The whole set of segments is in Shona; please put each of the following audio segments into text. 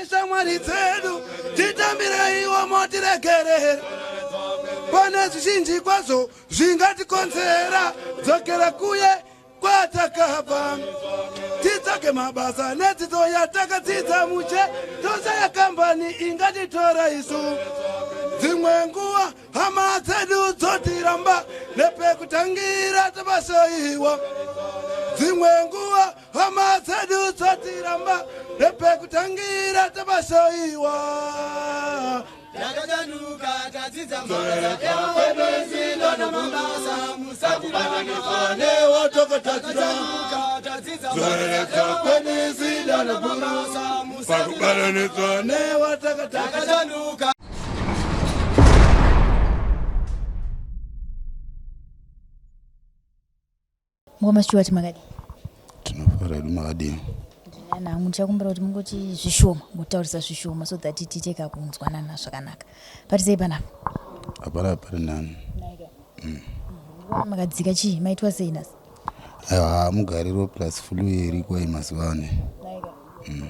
Neshamwari dzedu titambireiwo motiregerera pane zvizhinji kwazvo zvingatikonzera dzokera kuye kwatakabva titsvage mabasa nedzidzo yatakadzidza muche toshaya kambani ingatitora isu dzimwe nguva hama dzedu dzotiramba nepekutangira tapasoiwa dzimwe nguva hama dzedu dzotiramba nepekutangira tapasoiwa Takachanuka tadzidza mabasa musatibatanidza newatokatadzira dzoreredza kwenisida nabasa pakubatanidzwa newatakatadzira. Takachanuka. Mukoma Stuart, makadii? Tinofara hedu, makadini? Ndinani hangu. Ndichakumbira kuti mungoti zvishoma, mutaurisa zvishoma so that tiite kakunzwanana zvakanaka. Pari sei panapa? Hapana, pari nani. Makadzika chii? Maitwa sei nhasi? Aiwa, mugariro plus flu iriko iyi mazuva ano.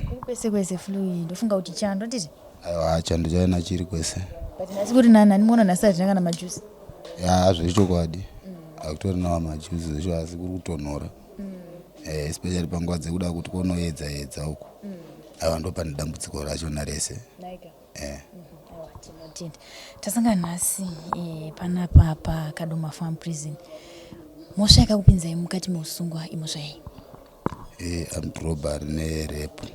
Kuri kwese kwese flu iyi, ndofunga kuti chando nditi. Aiwa, chando chaina chiri kwese. But nhasi kuri nani, handimuona nhasi hatina kana majuice. Ya, zvechokwadi hakutorinawo majuice zvecho, asi kuri kutonhora, especially panguva dzekuda kuti kunoedza edza uku. Aiwa, ndo pane dambudziko rachona rese. Aiwa, tinotenda. Tasangana nhasi panapa paKadoma Farm Prison. Mhosva yakakupinzai mukati meusungwa imhosva yei? Armed robbery nerape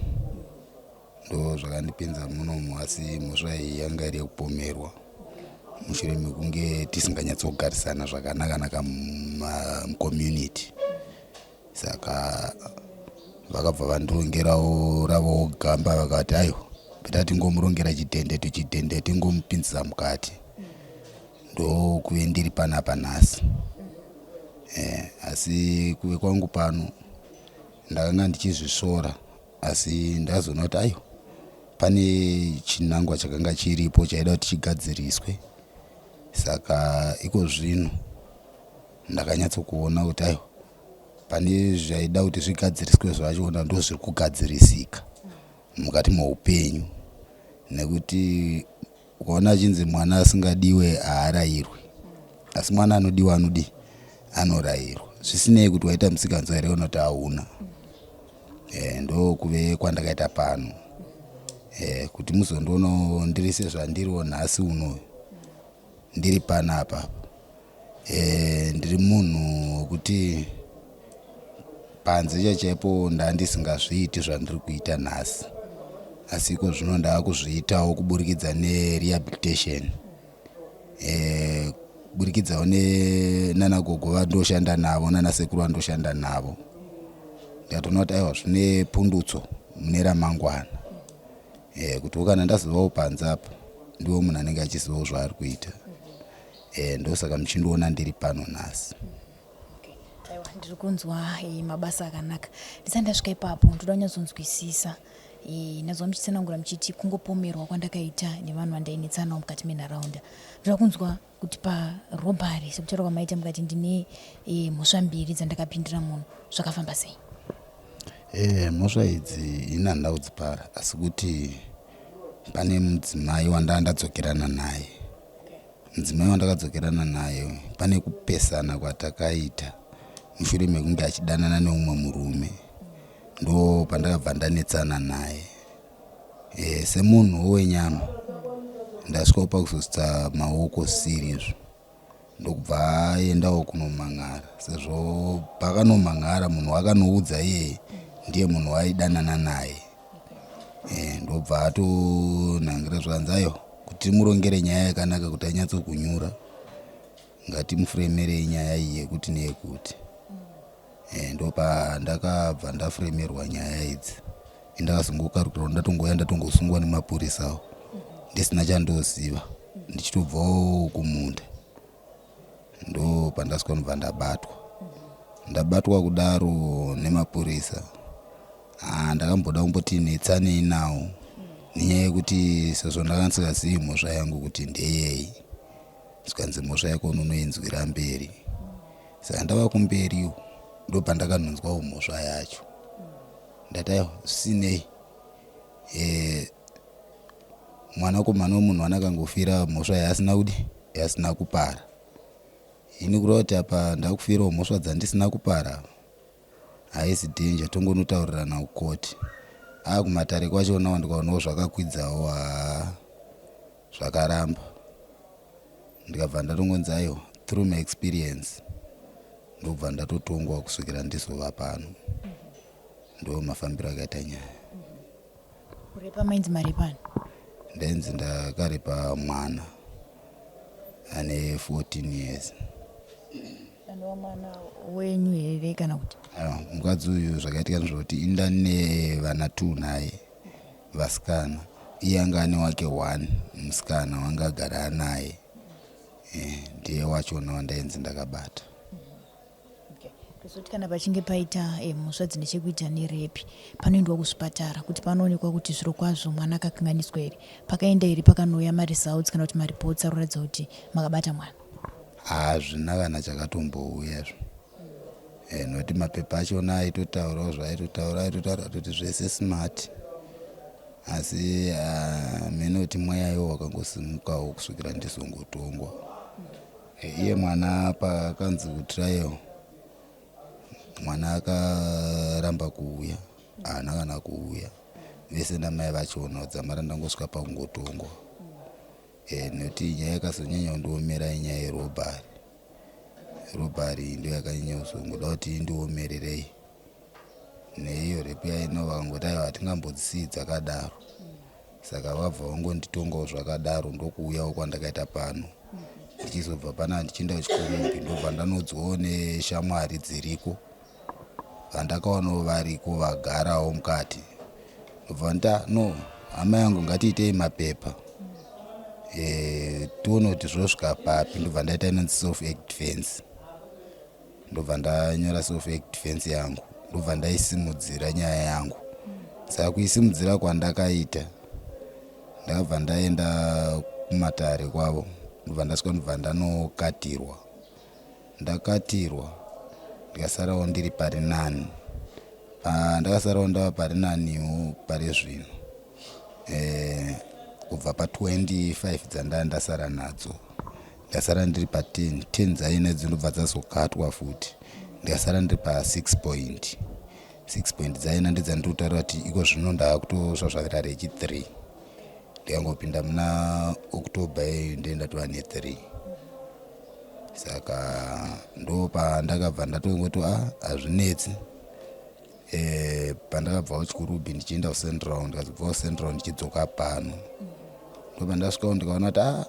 ndo zvakandipinza munomu, asi mhosva iyi yanga iri yekupomerwa mushure mekunge tisinganyatsogarisana zvakanaka naka mucommunity. Saka vakabva vandirongerawo ravo gamba, vakati aiwa, better tingomurongera chidhende tuchidhende, tingomupinzisa mukati. Ndokuve ndiri panapa nhasi. Asi kuve kwangu pano ndakanga ndichizvisora, asi ndazoona kuti aiwa, pane chinangwa chakanga chiripo chaida kuti chigadziriswe. Saka iko zvino ndakanyatsokuona kuti aiwa, pane zvaida kuti zvigadziriswe zvachona ndo zviri kugadzirisika mukati meupenyu, nekuti ukaona achinzi mwana asingadiwe haarayirwi, asi mwana anodiwa anodi anorayirwa, zvisinei kuti waita musikanzwa here kana kuti hauna. Ndokuve kwandakaita pano, kuti muzondionawo ndiri sezvandiriwo nhasi unoyu ndiri panapa. Ndiri munhu wekuti panze chaipo ndandisingazviiti zvandiri kuita nhasi, asi iko zvino ndava kuzviitawo kuburikidza nerehabilitation, kuburikidzawo nanagogo vandoshanda navo, nanasekuru vandoshanda navo. Ndikatoona kuti aiwa, zvine pundutso mune ramangwana, kuti kana ndazovawo panze apa ndiwo munhu anenge achizivawo zvaari kuita. Ndosaka muchindiona ndiri pano nhasi. Aiwa, ndiri kunzwa mabasa akanaka. Ndisati ndasvika ipapo, ndoda kunyatsonzwisisa. Ndazwa muchitsanangura muchiti kungopomerwa kwandakaita nevanhu vandainetsanawo mukati menharaunda. Ndoda kunzwa kuti parobbery, sekutaura kwamaita mukati ndine mhosva mbiri dzandakapindira muno, zvakafamba sei? Mhosva idzi ini handina kudzipara, asi kuti pane mudzimai wandanga ndadzokerana naye. Mudzimai wandakadzokerana naye, pane kupesana kwatakaita mushure mekunge achidanana neumwe murume, ndo pandakabva ndanetsana naye. Semunhuwo wenyama ndasvikawo pakuzosvitsa maoko zvisiri izvo, ndokubva aendawo kunomhan'ara. Sezvo pakanomhan'ara, munhu wakanoudza iyeye ndiye munhu waidanana naye. Ndobva atonhangira, zvakanzi aiwa, kuti timurongere nyaya yakanaka kuti anyatsokunyura, ngatimufuremerei nyaya iyi yekuti neyekuti. Ndopandakabva ndafuremerwa nyaya idzi. Indakazongokarukirwa, ndatongoya ndatongosungwa nemapurisawo ndisina chandoziva, ndichitobvawo kumunda. Ndo pandasvika ndobva ndabatwa. Ndabatwa kudaro nemapurisa, ndakamboda kumboti netsanei nawo nenyaya yekuti sezvo ndakanga ndisingazivi mhosva yangu kuti ndeyei, zvikanzi mhosva yako unonoinzwira mberi. Saka ndava kumberiwo ndo pandakanonzwawo mhosva yacho. Ndati aiwa, zvisinei. Mwanakomana wemunhu wana akangofira mhosva yaasina kudi yaasina kupara. Ini kureva kuti apa ndakufirawo mhosva dzandisina kupara haisi danger tongonotaurirana kukoti. Ah kumatare kwachonawo ndikaonawo zvakakwidzawo haa zvakaramba. Ndikabva ndatongonzi aiwa through my experience ndobva ndatotongwa kusvikira ndizova pano. Ndo mafambiro akaita nyaya. Kurepa mainzi marepani? Ndainzi ndakarepa mwana ane 14 years. Anova mwana wenyu here kana kuti? Aiwa, mukadzi uyu zvakaitika ndezvekuti inda nevana two naye vasikana. Iye anga ane wake one musikana wanga agara anaye. Eh, ndiye wachona wandainzi ndakabata. Okay. Tozoti kana pachinge paita eh, mhosva dzine chekuita nerepi panoendwa kuzvipatara kuti panoonekwa kuti zviro kwazvo mwana akakanganiswa here pakaenda here pakanouya maresults kana kuti mareports aroratidza kuti makabata mwana. Hazvina kana chakatombouya izvo. Eh, nokuti mapepa achona aitotaurawo zvaaitotaura aitotaura kuti zvese smart asi ah, mene kuti mweya iwo wakangosimukawo kusvikira ndizongotongwa. Iye mwana paakanzi kutrial mwana akaramba kuuya haana kana kuuya vese namai vachona dzamara ndangosvika pakungotongwa e, nekuti nyaya yakazonyanya kundiomera inyaya yerobhari robhari ndo yakanyanya kuzongoda kuti indiomererei neiyo repu yaino vakangoti aiwa hatingambodzisii dzakadaro Saka vabva vangonditongawo zvakadaro ndokuuyawo kwandakaita pano. Ndichizobva pana ndichienda kuchikorobhi ndobva ndanodzwawo neshamwari dziriko vandakawanawo variko vagarawo mukati. Ndobva ndita no hama yangu ngatiitei mapepa e, tione kuti zvosvika papi ndobva ndaita inonzi self defense. Ndobva ndanyora self defense yangu ndobva ndaisimudzira nyaya yangu. Saka kuisimudzira kwandakaita ndakabva ndaenda kumatare kwavo ndobva ndasvika ndobva ndanokatirwa. Ndakatirwa ndikasarawo ndiri pari nani. Ndakasarawo ndava pari naniwo pari zvino eh, kubva pa 25 dzandanga ndasara nadzo ndasara ndiri pa 10 10 dzaina dzinobva dzazokatwa futi ndikasara ndiri pa 6 point 6 point dzaina ndedzandiri kutaura kuti iko zvino ndakutosvasvavira rechi 3 ndikangopinda muna October iyoyo ndiye ndatova ne 3 saka ndopandakabva ndatongoti a ah, hazvinetsi e, pandakabvawo chikurubhi ndichienda kucentral ndikazobvawo central ndichidzoka pano ndopandasvikawo ndikaona kuti a ah,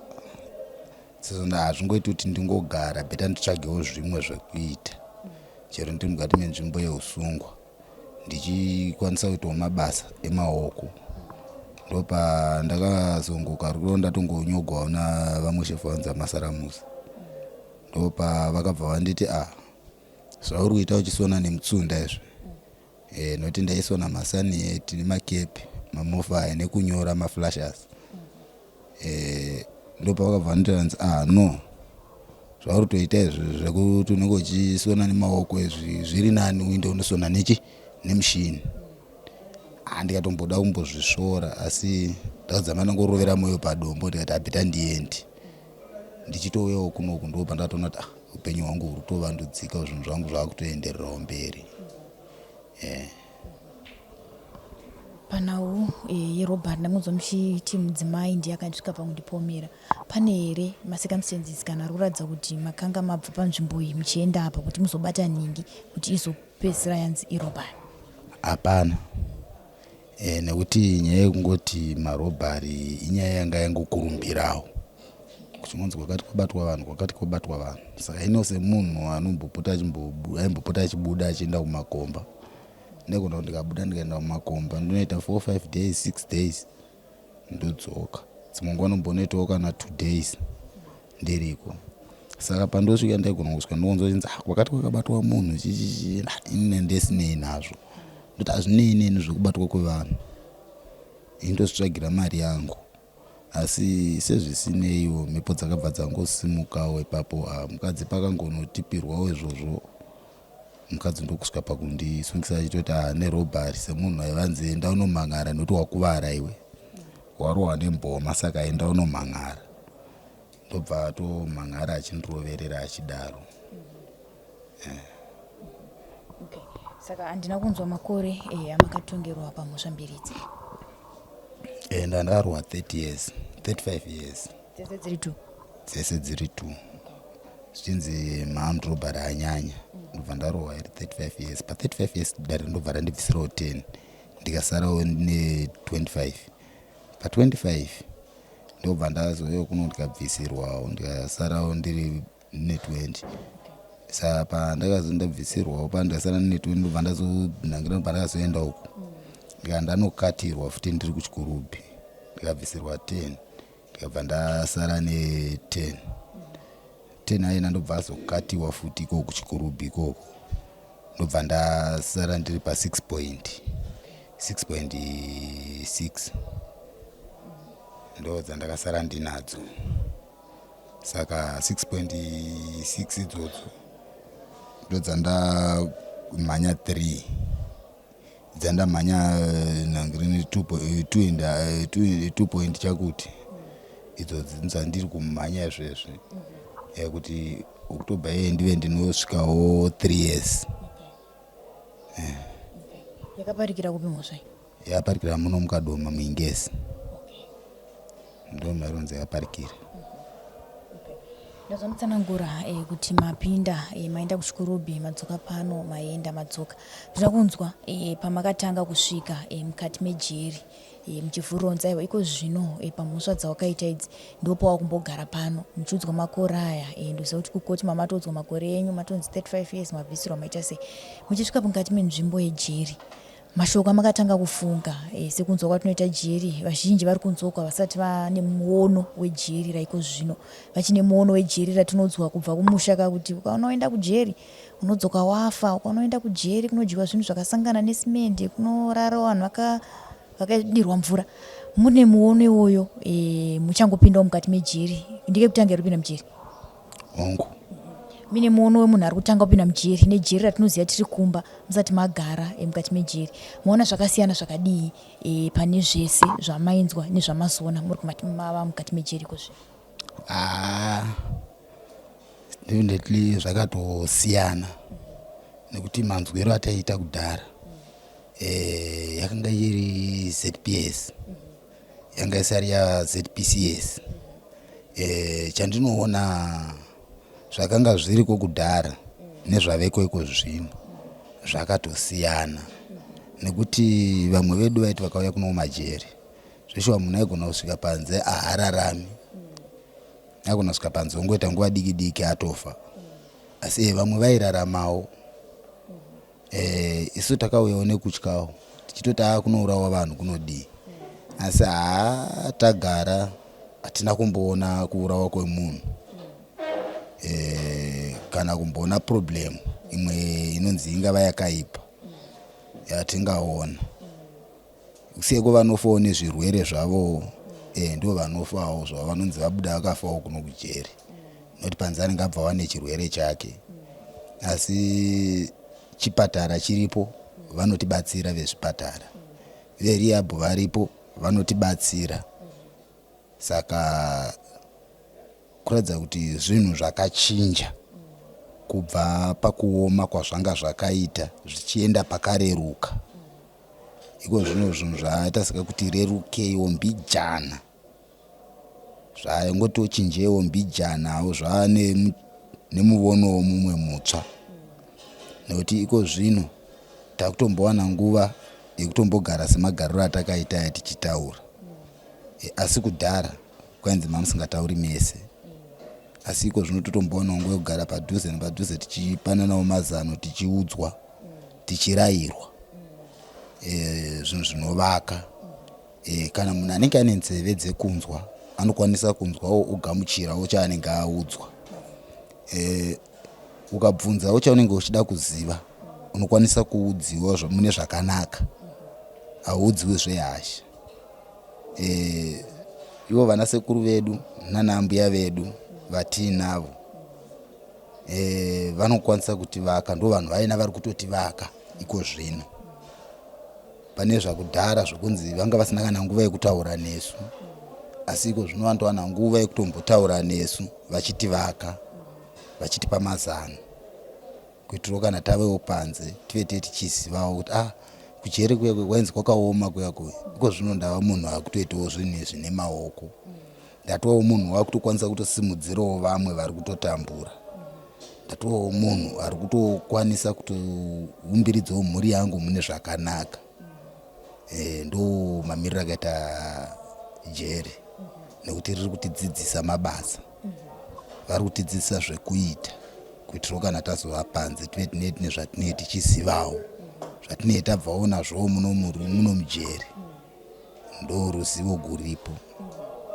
sezvo hazvingoiti kuti ndingogara beta nditsvagewo zvimwe zvekuita chero ndiri mukati menzvimbo yeusungwa ndichikwanisa kuitawo mabasa emaoko ndopandakazongokarukirawo ndatongonyogwawo navamwe shefu vanzi amasaramusi ndopavakabva vanditi a ah, zvauri kuita uchisona nemutsunda izvi e, nokuti ndaisona masanieti nemakepi mamofa aya nekunyora maflashers e, ndopavakabva vanditi vanzi ah no zvauri kutoita izvi zvekuti unenge uchisona nemaoko izvi zviri nani uinde unosona nechi nemushini ah, ndikatomboda kumbozvisvora asi ndakadzama ndangorovera moyo padombo ndikati abhita ndiendi ndichitouyawo kunoku ndo pandatoona kuti ah, upenyu hwangu huri kutovandudzika zvinhu zvangu zvakutoendererawo mberi yeah. Panhau eh, yerobhari ndamunzwa muchiti mudzimai ndiye akasvika pakundipomera. Pane here macircumstances kana ari kuratidza kuti makanga mabva panzvimbo iyi muchienda apa kuti muzobata nhingi kuti izopedzisira yanzi irobhari? Hapana. E, nekuti nyaya yekungoti marobhari inyaya yanga yangokurumbirawo kuchingonzi kwakati kwabatwa vanhu kwakati kwabatwa vanhu saka ino semunhu anombopota aimbopota achibuda achienda kumakomba ndegona kuti ndikabuda ndikaenda kumakomba ndinoita 4 5 days 6 days ndodzoka dzimwe nguva nombonoitawo kana 2 days ndiriko saka pandosvika ndaigona kusvika ndonzwa chinzi ah, kwakati kwakabatwa munhu chichichi ini ndesinei nazvo ndoti hazvinei neni zvekubatwa kwevanhu ini ndozvitsvagira mari yangu asi sezvisineiwo mhepo dzakabva dzangosimukawo ipapo ah, mukadzi pakangonotipirwawo izvozvo mukadzi ndokusvika pakundisungisa achitoti ah, nerobhari semunhu aivanzi enda unomhan'ara nekuti wakuvara iwe. Warohwa nemboma saka enda unomhan'ara. Ndobva atomhan'ara achindiroverera achidaro. Okay. Saka handina kunzwa makore eh, amakatongerwa pamhosva mbiri idzi. Eh, ndandarohwa 30 years, 35 years. Dzese dziri two. Dzese dziri two. Zvichinzi maarmed robbery anyanya. Ndobva ndarohwa iri 35 years. Pa 35 years dare ndobva randibvisirawo 10. Ndikasarawo ne 25. Pa 25 ndobva ndazouya kuno ndikabvisirwawo ndikasarawo ndiri ne 20. Saka pandakazo ndabvisirwawo pa ndikasara ndine 20 ndobva ndazonhangira ndobva ndakazoenda uku. Ndika ndanokatirwa futi ndiri kuChikurubi. Ndikabvisirwa 10. Ndikabva ndasara ne 10. 10 aina ndobva azokatiwa futi ikoko kuChikurubi ikoko. Ndobva ndasara ndiri pa 6 point. 6.6 ndo dzandakasara ndinadzo. Saka 6.6 idzodzo ndodzandamhanya 3 dzandamhanya nhangirini 2 point chakuti idzo dzandiri kumhanya izvezvi kuti October iye ndive ndinosvikawo 3 years. Yakaparikira kupi mhosva iyi? Yaparikira muno muKadoma muIngezi. Ndo maronzi yaparikira. Ndazomutsanangura eh, kuti mapinda eh, maenda kuChikurubi madzoka pano maenda madzoka. Ndoda kunzwa eh, pamakatanga kusvika eh, mukati mejeri eh, muchivhuronza aiwa iko zvino eh, pamhosva dzawakaita idzi ndopawakumbogara pano muchiudzwa makore aya eh, ndoziva kuti kukoti mamatoudzwa makore enyu matonzi 35 years mabvisirwa maita sei muchisvika mukati menzvimbo yejeri Mashoko amakatanga kufunga e, sekunzwa kwatinoita jeri, vazhinji vari kunzokwa vasati vane muono wejeri raiko zvino, vachine muono wejeri ratinonzwa kubva kumusha kakuti ukaona waenda kujeri unodzoka wafa, ukaona waenda kujeri kunodyiwa zvinhu zvakasangana nesimende, kunorara vanhu vaka vakadirwa mvura. Mune muono iwoyo e, muchangopindawo mukati mejeri, ndekekutanga here kupinda mujeri? Hongu. Mine muono wemunhu ari kutanga kupinda mujeri nejeri ratinoziva tiri kumba musati magara e, mukati mejeri maona zvakasiyana zvakadii e, pane zvese zvamainzwa nezvamazoona muri mava mukati mejeri iko zvino? Ah, definitely zvakatosiyana nekuti manzwiro ataiita kudhara eh, yakanga iri ZPS yanga isari yaZPCS. Eh, chandinoona zvakanga zviriko kudhara nezvaveko iko zvino zvakatosiyana nekuti vamwe vedu vaiti vakauya kuno kumajeri zveshuwa munhu aigona kusvika panze ahararami aigona kusvika panze ongoita nguva diki diki atofa asi eh, vamwe vairaramawo Eh, isu takauyawo nekutyawo tichitoti haa kunourawa vanhu kunodii asi haa tagara hatina kumboona kuurawa kwemunhu eh, kana kumboona problem imwe inonzi ingava yakaipa yatingaona Kusiyeko vanofawo nezvirwere zvavowo eh, ndo vanofawo zvavo vanonzi vabuda vakafawo kuno kujeri noti panze anenge abva wane chirwere chake asi chipatara chiripo vanotibatsira vezvipatara verehab varipo vanotibatsira saka kuratidza kuti zvinhu zvakachinja kubva pakuoma kwazvanga zvakaita zvichienda pakareruka Iko zvino zvinhu zvaita sekakuti rerukeiwo mbijana zvaingotiwo chinjeiwo mbijanawo zvava nemuvonowo mumwe mutsva nekuti iko zvino takutombowana nguva yekutombogara semagariro atakaita aya tichitaura e, asi kudhara kwainzi mamusingatauri mese asi iko zvino totombowanawo nguva yekugara padhuze nepadhuze tichipananawo mazano tichiudzwa tichirairwa e, zvinhu zvinovaka e, kana munhu anenge ane nzeve dzekunzwa anokwanisa kunzwawo ogamuchirawo chaanenge audzwa e, ukabvunzawo chaunenge uchida kuziva unokwanisa kuudziwa mune zvakanaka hauudziwi zvehasha e, ivo vana sekuru vedu nana ambuya vedu vatiinavo e, vanokwanisa kutivaka ndo vanhu vaina vari kutotivaka iko zvino. Pane zvakudhara zvokunzi vanga vasina kana nguva yekutaura nesu, asi iko zvino vanotowana nguva yekutombotaura nesu vachitivaka, vachitipa mazano kuitirawo kana tavewo panze tive tee tichizivawo kuti ah kujeri kuya kuya kwainzi kwakaoma kuya kuya. Iko zvino ndava munhu akutoitawo zvinhu izvi nemaoko, ndatovawo munhu wakutokwanisa kutosimudzirawo vamwe vari kutotambura. Ndatovawo munhu ari kutokwanisa kutoumbiridzawo mhuri yangu mune zvakanaka. E, ndo mamiriro akaita jeri nekuti riri kutidzidzisa mabasa, vari kutidzidzisa zvekuita kuitirawo kana tazova panze tive tinee tine zvatinee tichizivawo zvatinee tabvawo nazvowo muno muno mujeri. Ndo ruzivo guripo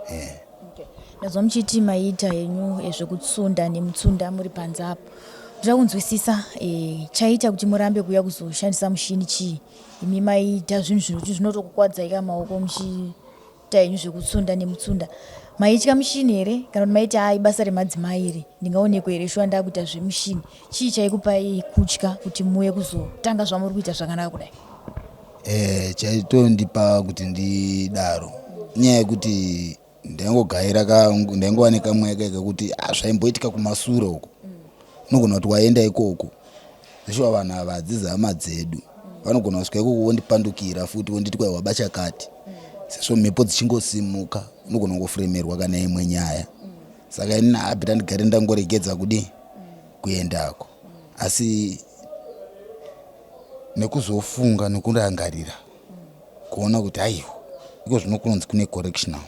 eh. Okay. Ndazwa muchiti maiita henyu eh, zvekutsunda nemutsunda muri panze apo. Ndoda kunzwisisa eh, chaiita kuti murambe kuuya kuzoshandisa mushini chii? Imi maiita zvinhu zvinoti zvinotokukwadzai ka maoko muchiita henyu zvekutsunda nemutsunda. Maitya mushini here kana kuti maiti haa ibasa remadzimai iri ndingaonekwe here shuwa ndakuita zvemushini? Chii chaikupai kutya kuti muuye kuzotanga zvamuri kuita zvakanaka kudai? Eh, chaitondipa kuti ndidaro inyaya yekuti ndaingogaira ka ndaingova nekamweya kaye kekuti ah, zvaimboitika kumasure uko unogona kuti waenda ikoko zveshuwa vanhu ava hadzizi hama dzedu vanogona kusvika ikoko vondipandukira futi vonditi kwai waba chakati sezvo mhepo dzichingosimuka unogona kungofuremerwa kana imwe nyaya saka ini naabhita ndigare ndangoregedza kudii kuendako asi nekuzofunga nekurangarira kuona kuti aiwa iko zvino kunonzi kune correctional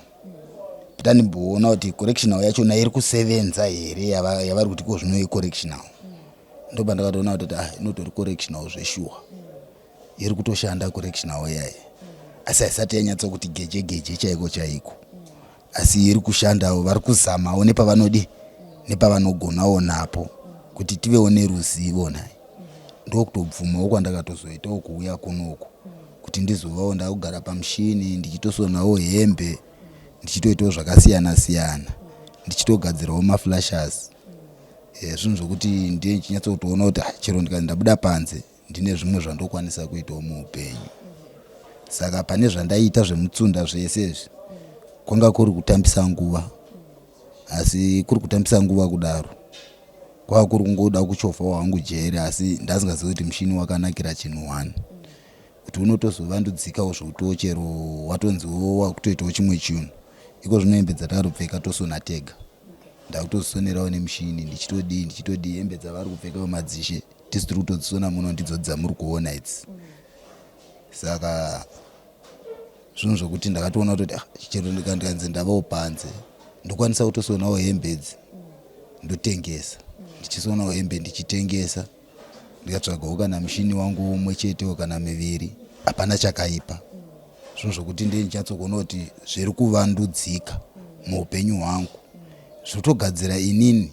pita ndimboona kuti correctional yachona iri kusevenza here yavari kuti iko zvino icorrectional ndopandakatoona kuti ah inotori correctional zveshuwa iri kutoshanda correctional iyayi asi haisati yanyatsa kuti geje geje chaiko chaiko asi iri kushandawo vari kuzamawo nepavanodi nepavanogonawo napo kuti tivewo neruzivo nhai ndokutobvumawo kwandakatozoitawo kuuya kunoku kuti ndizovawo ndakugara pamushini ndichitosonawo hembe ndichitoitawo zvakasiyana siyana ndichitogadzirawo maflashers eh, zvinhu zvokuti ndiye ndichinyatsokutoona kuti ah, chero ndikanzi ndabuda panze ndine zvimwe zvandokwanisa kuitawo muupenyu saka pane zvandaiita zvemutsunda zvese izvi kwanga kuri kutambisa nguva asi kuri kutambisa nguva kudaro kwava kuri kungoda kuchovhawo hangu jeri asi ndasingazivi kuti mushini wakanakira chinhu one kuti unotozovandudzikawo zvekuti chero watonziwo wakutoitawo chimwe chinhu iko zvino hembe dzataropfeka tosona tega ndakutozvisonerawo nemushini ndichitodii ndichitodii hembe dzavari kupfekawo madzishe tisu tiri kutodzisona muno ndidzo dzamuri kuona idzi saka zvinhu zvokuti ndakatoona kutoti ah, chero ndikanzi ndavawo panze ndokwanisa kutosonawo hembe idzi ndotengesa ndichisonawo hembe ndichitengesa ndikatsvagawo kana mushini wangu umwe chetewo kana miviri hapana chakaipa zvinhu zvokuti ndiye ndichatsogona kuti zviri kuvandudzika muupenyu hwangu zvotogadzira inini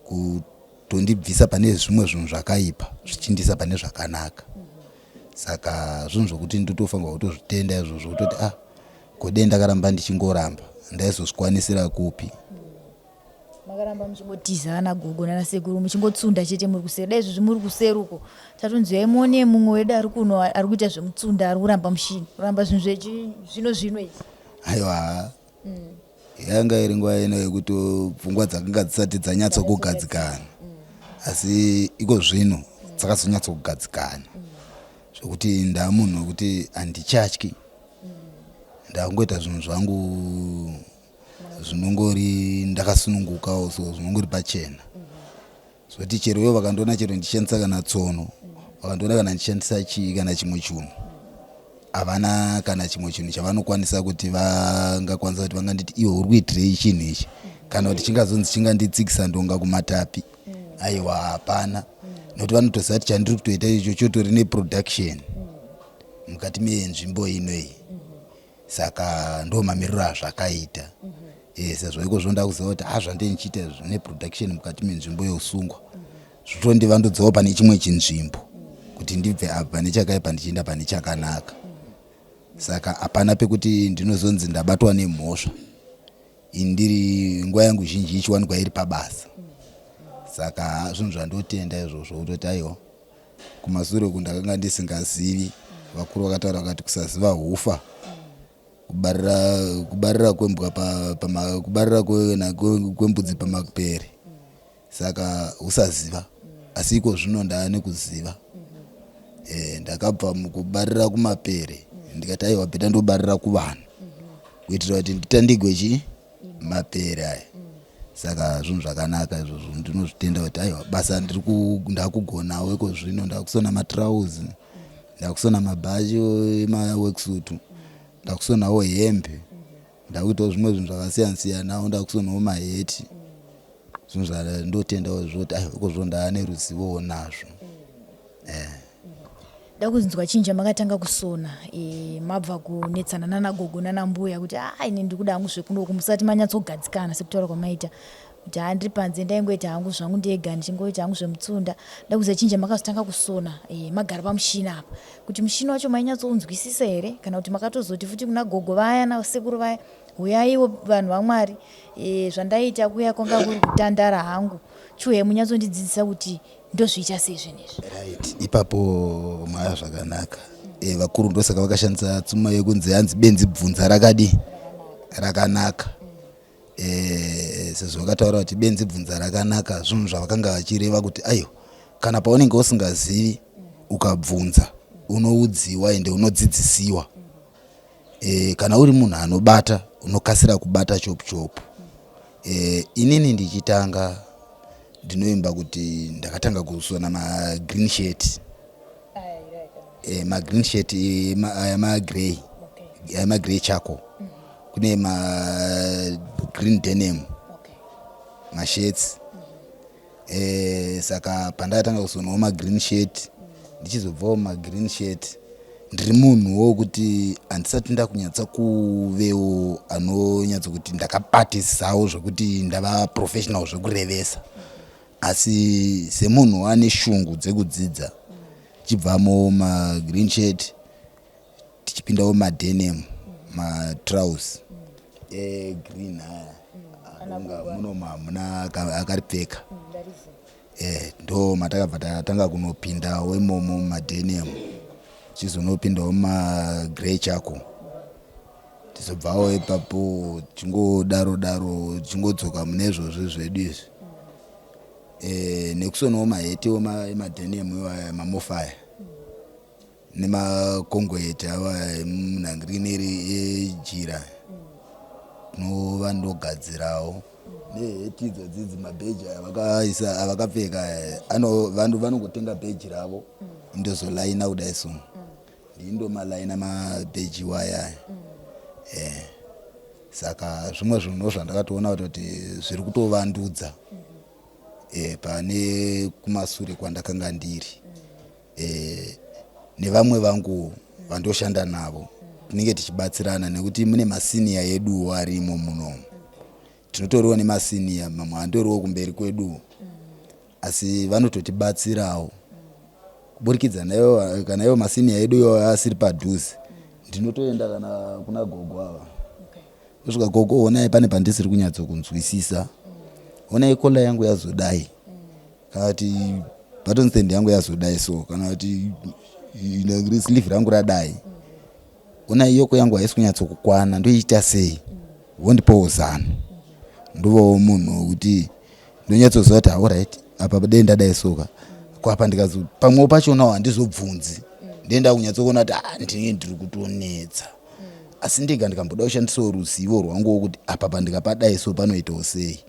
kutondibvisa pane zvimwe zvinhu zvakaipa zvichindiisa pane zvakanaka saka zvinhu zvokuti ndotofanirwa kutozvitenda izvozvo kutoti ah kodei ndakaramba ndichingoramba ndaizozvikwanisira kupi makaramba muchingotiza ana gogo nana sekuru muchingotsunda chete muri kuseri dai izvozvi muri kuseri uko tatonzi uyai muone mumwe wedu ari kuno ari kuita zvemutsunda ari kuramba mushini kuramba zvinhu zvechizvino zvino izvi aiwa Yanga iri nguva ino yekuti pfungwa dzakanga dzisati dzanyatsokugadzikana asi iko zvino dzakazonyatsokugadzikana zvekuti ndamunhu wekuti handichatyi ndakungoita zvinhu zvangu zvinongori ndakasunungukawo so zvinongori pachena Zvoti chero ivo vakandiona chero ndichishandisa kana tsono, vakandiona kana ndichishandisa chii kana chimwe chinhu, havana kana chimwe chinhu chavanokwanisa kuti vangakwanisa kuti vanganditi iwe uri kuitirei chinhu ichi kana kuti chingazonzi chinganditsikisa ndonga kumatapi aiwa hapana nokuti vanotoziva kuti chandiri kutoita icho chotori neproduction mukati menzvimbo ino iyi saka ndo mamiriro azvakaita mm -hmm. e, sezvo iko zvino ndakuziva kuti ha zvandee ndichiita izvi neproduction mukati menzvimbo yeusungwa mm -hmm. zvotondivandudzawo pane chimwe chinzvimbo kuti ndibve apa pane chakaipa ndichienda pane chakanaka mm -hmm. saka hapana pekuti ndinozonzi ndabatwa nemhosva indiri nguva yangu zhinji ichiwanikwa iri pabasa saka zvinhu zvandotenda izvozvo kutoti aiwa kumasure uku ndakanga ndisingazivi Vakuru vakataura vakati kusaziva hufa kubarira kubarira kwembwa pa, pama, kubarira kwembudzi pamapere saka usaziva asi iko zvino ndaane kuziva e, ndakabva mukubarira kumapere ndikati aiwa bheta ndobarira kuvanhu kuitira kuti nditandigwe chii mapere aya saka zvinhu zvakanaka izvozvo ndinozvitenda kuti aiwa basa ndiri ndakugonawo iko zvino ndakusona matrauzi ndakusona mabhachi emaworksuit ndakusonawo hembe ndakuitawo zvimwe zvinhu zvakasiyana siyanawo ndakusonawo maheti zvinhu zvandotendawo zvoti aiwa iko zvino ndaane ruzivowo nazvo eh. Ndakunzwa chinja makatanga kusona e, mabva kunetsana nana gogo nana mbuya kuti ah ini ndikuda hangu zvekunoku musati manyatsogadzikana sekutaura kwamaita kuti haa ndiri panze ndaingoita hangu zvangu ndega ndichingoita hangu zvemutsunda ndakuziva chinja makazotanga kusona e, magara pamushina apa kuti mushina wacho mainyatsounzwisisa here kana kuti makatozoti futi kuna gogo vaya nasekuru vaya huyaiwo vanhu vamwari e, zvandaita kuya kwanga kuri kutandara hangu chuhe munyatsondidzidzisa kuti ndozviita sei zvinhu izvi right ipapo maya zvakanaka e, vakuru ndosaka vakashandisa tsuma yekunzi hanzi benzi bvunza rakadi rakanaka e, sezvo vakataura kuti benzi bvunza rakanaka zvinhu zvavakanga vachireva kuti aiwa kana paunenge usingazivi ukabvunza unoudziwa ende unodzidzisiwa e, kana uri munhu anobata unokasira kubata chopu chopu e, inini ndichitanga ndinoimba kuti ndakatanga kusona magreen shirt e, magreen shirt e, aya magrey aya magrey chako kune magreen denim mashirts Eh, saka pandakatanga kusonawo magreen shirt ndichizobvawo magreen shirt ndiri munhuwo wekuti handisati ndakunyatsa kuvewo anonyatsa kuti ndakabatisawo zvekuti ndava professional zvekurevesa asi semunhu ane shungu dzekudzidza chibvamo magreen shirt tichipindawo madenim matrouse egreen aya akunga munomu hamuna akaripfeka eh ndo matakabva tatanga kunopindawo imomo mumadenim tichizonopindawo mumagrey chako tizobvawo ipapo tichingodaro daro tichingodzoka mune izvozvo zvedu izvi eh nekusonawo maheti emadenim iwaya mamofaya Nemakongweti ava emunhangirineri ejira tinova ndogadzirawo neheti idzo dzidzi mabheji aya vakaisa avakapfeka ano vanhu vanongotenga bheji ravo indozolaina kudai so ndini ndomalaina mabheji iwaya aya eh saka zvimwe zvinhu zvandakatoona kutoti zviri kutovandudza eh pane kumasure kwandakanga ndiri eh, nevamwe vangu vandoshanda navo tinenge tichibatsirana nekuti mune masiniya eduwo arimo munomu tinotoriwo nemasiniya mamwe andoriwo kumberi kwedu asi vanototibatsirawo kuburikidza naivo kana ivo masiniya edu iwayo asiri padhuze ndinotoenda kana kuna gogo ava kusvika gogo honai pane pandisiri kunyatsokunzwisisa honai kola yangu yazodai kana kuti button stand yangu yazodai so kana kuti sleeve rangu radai ona iyoko yangu haisi kunyatsokukwana ndoiita sei wondipawo zano ndovawo munhu wekuti ndonyatsoziva kuti auright apa dei ndadai soka kwapa ndikazo pamwewo pachonawo handizobvunzi ndenda kunyatsokuona kuti ah, ndinenge ndiri kutonetsa asi ndega ndikamboda kushandisawo ruzivo rwangu wokuti apa pandikapadai so panoitawo sei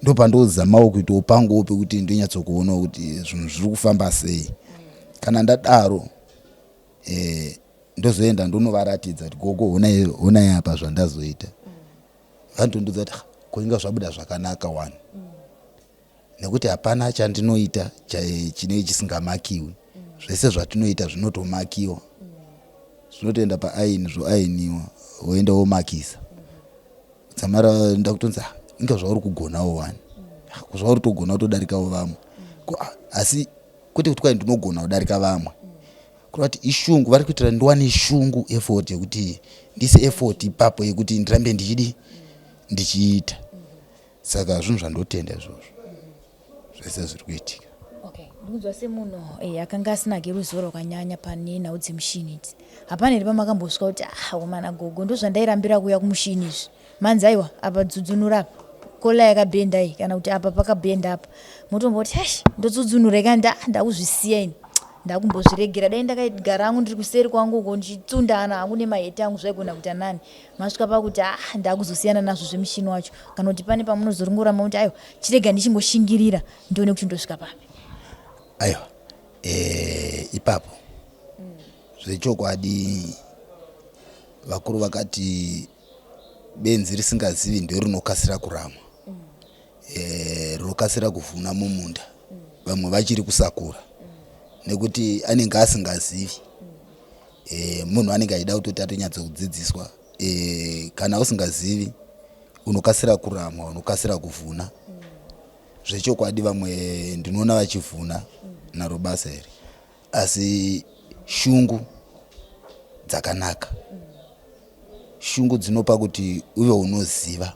ndopandozamawo kuitawo panguwo pekuti ndonyatsokuonawo kuti zvinhu zviri kufamba sei kana ndadaro eh, ndozoenda ndonovaratidza kuti gogo honai honai apa zvandazoita vanotondudza kuti ko inga zvabuda zvakanaka wani nekuti hapana chandinoita chinenge chisingamakiwi zvese zvatinoita zvinotomakiwa zvinotoenda paaini zvoainiwa woenda womakisa Dzamara ndakutonzi ah, inga zvauri kugonawo wani ah, zvauri togona kutodarikawo vamwe ah, asi kwete kuti kwai ndinogona kudarika vamwe kureva kuti ishungu vari kuitira ndiwane shungu effort yekuti ndise effort ipapo yekuti ndirambe ndichidi ndichiita saka zvinhu zvandotenda izvozvo zvese zviri kuitika. Okay. Ndikunzwa semunhu eh, akanga asina hake ruzivo rwakanyanya pane nhau dzemushini idzi. Hapana here pamakambosvika kuti ah womana gogo ndozvandairambira kuuya kumushini izvi. Manzi aiwa apa dzudzunura apa kola yakabhenda iyi kana kuti apa pakabhenda apa. Motomboti eish ndodzudzunura ikandi ah ndakuzvisiya ini. Ndakumbozviregera dai ndakagara hangu ndiri kuseri kwangu uko ndichitsundana hangu nemaheti angu zvaigona kuita nani. Masvika pakuti ah ndakuzosiyana nazvo zvemushini wacho kana kuti pane pamunozoringoramba kuti aiwa chirega ndichingoshingirira ndione kuti ndosvika papi. Aiwa eh, ipapo zvechokwadi vakuru vakati benzi risingazivi ndorinokasira kuramwa eh, rinokasira kuvhuna mumunda vamwe vachiri kusakura nekuti anenge asingazivi eh, munhu anenge achida kutoti atonyatsokudzidziswa eh, kana usingazivi unokasira kuramwa unokasira kuvhuna zvechokwadi vamwe ndinoona vachivhuna naro basa iri asi shungu dzakanaka shungu dzinopa kuti uve unoziva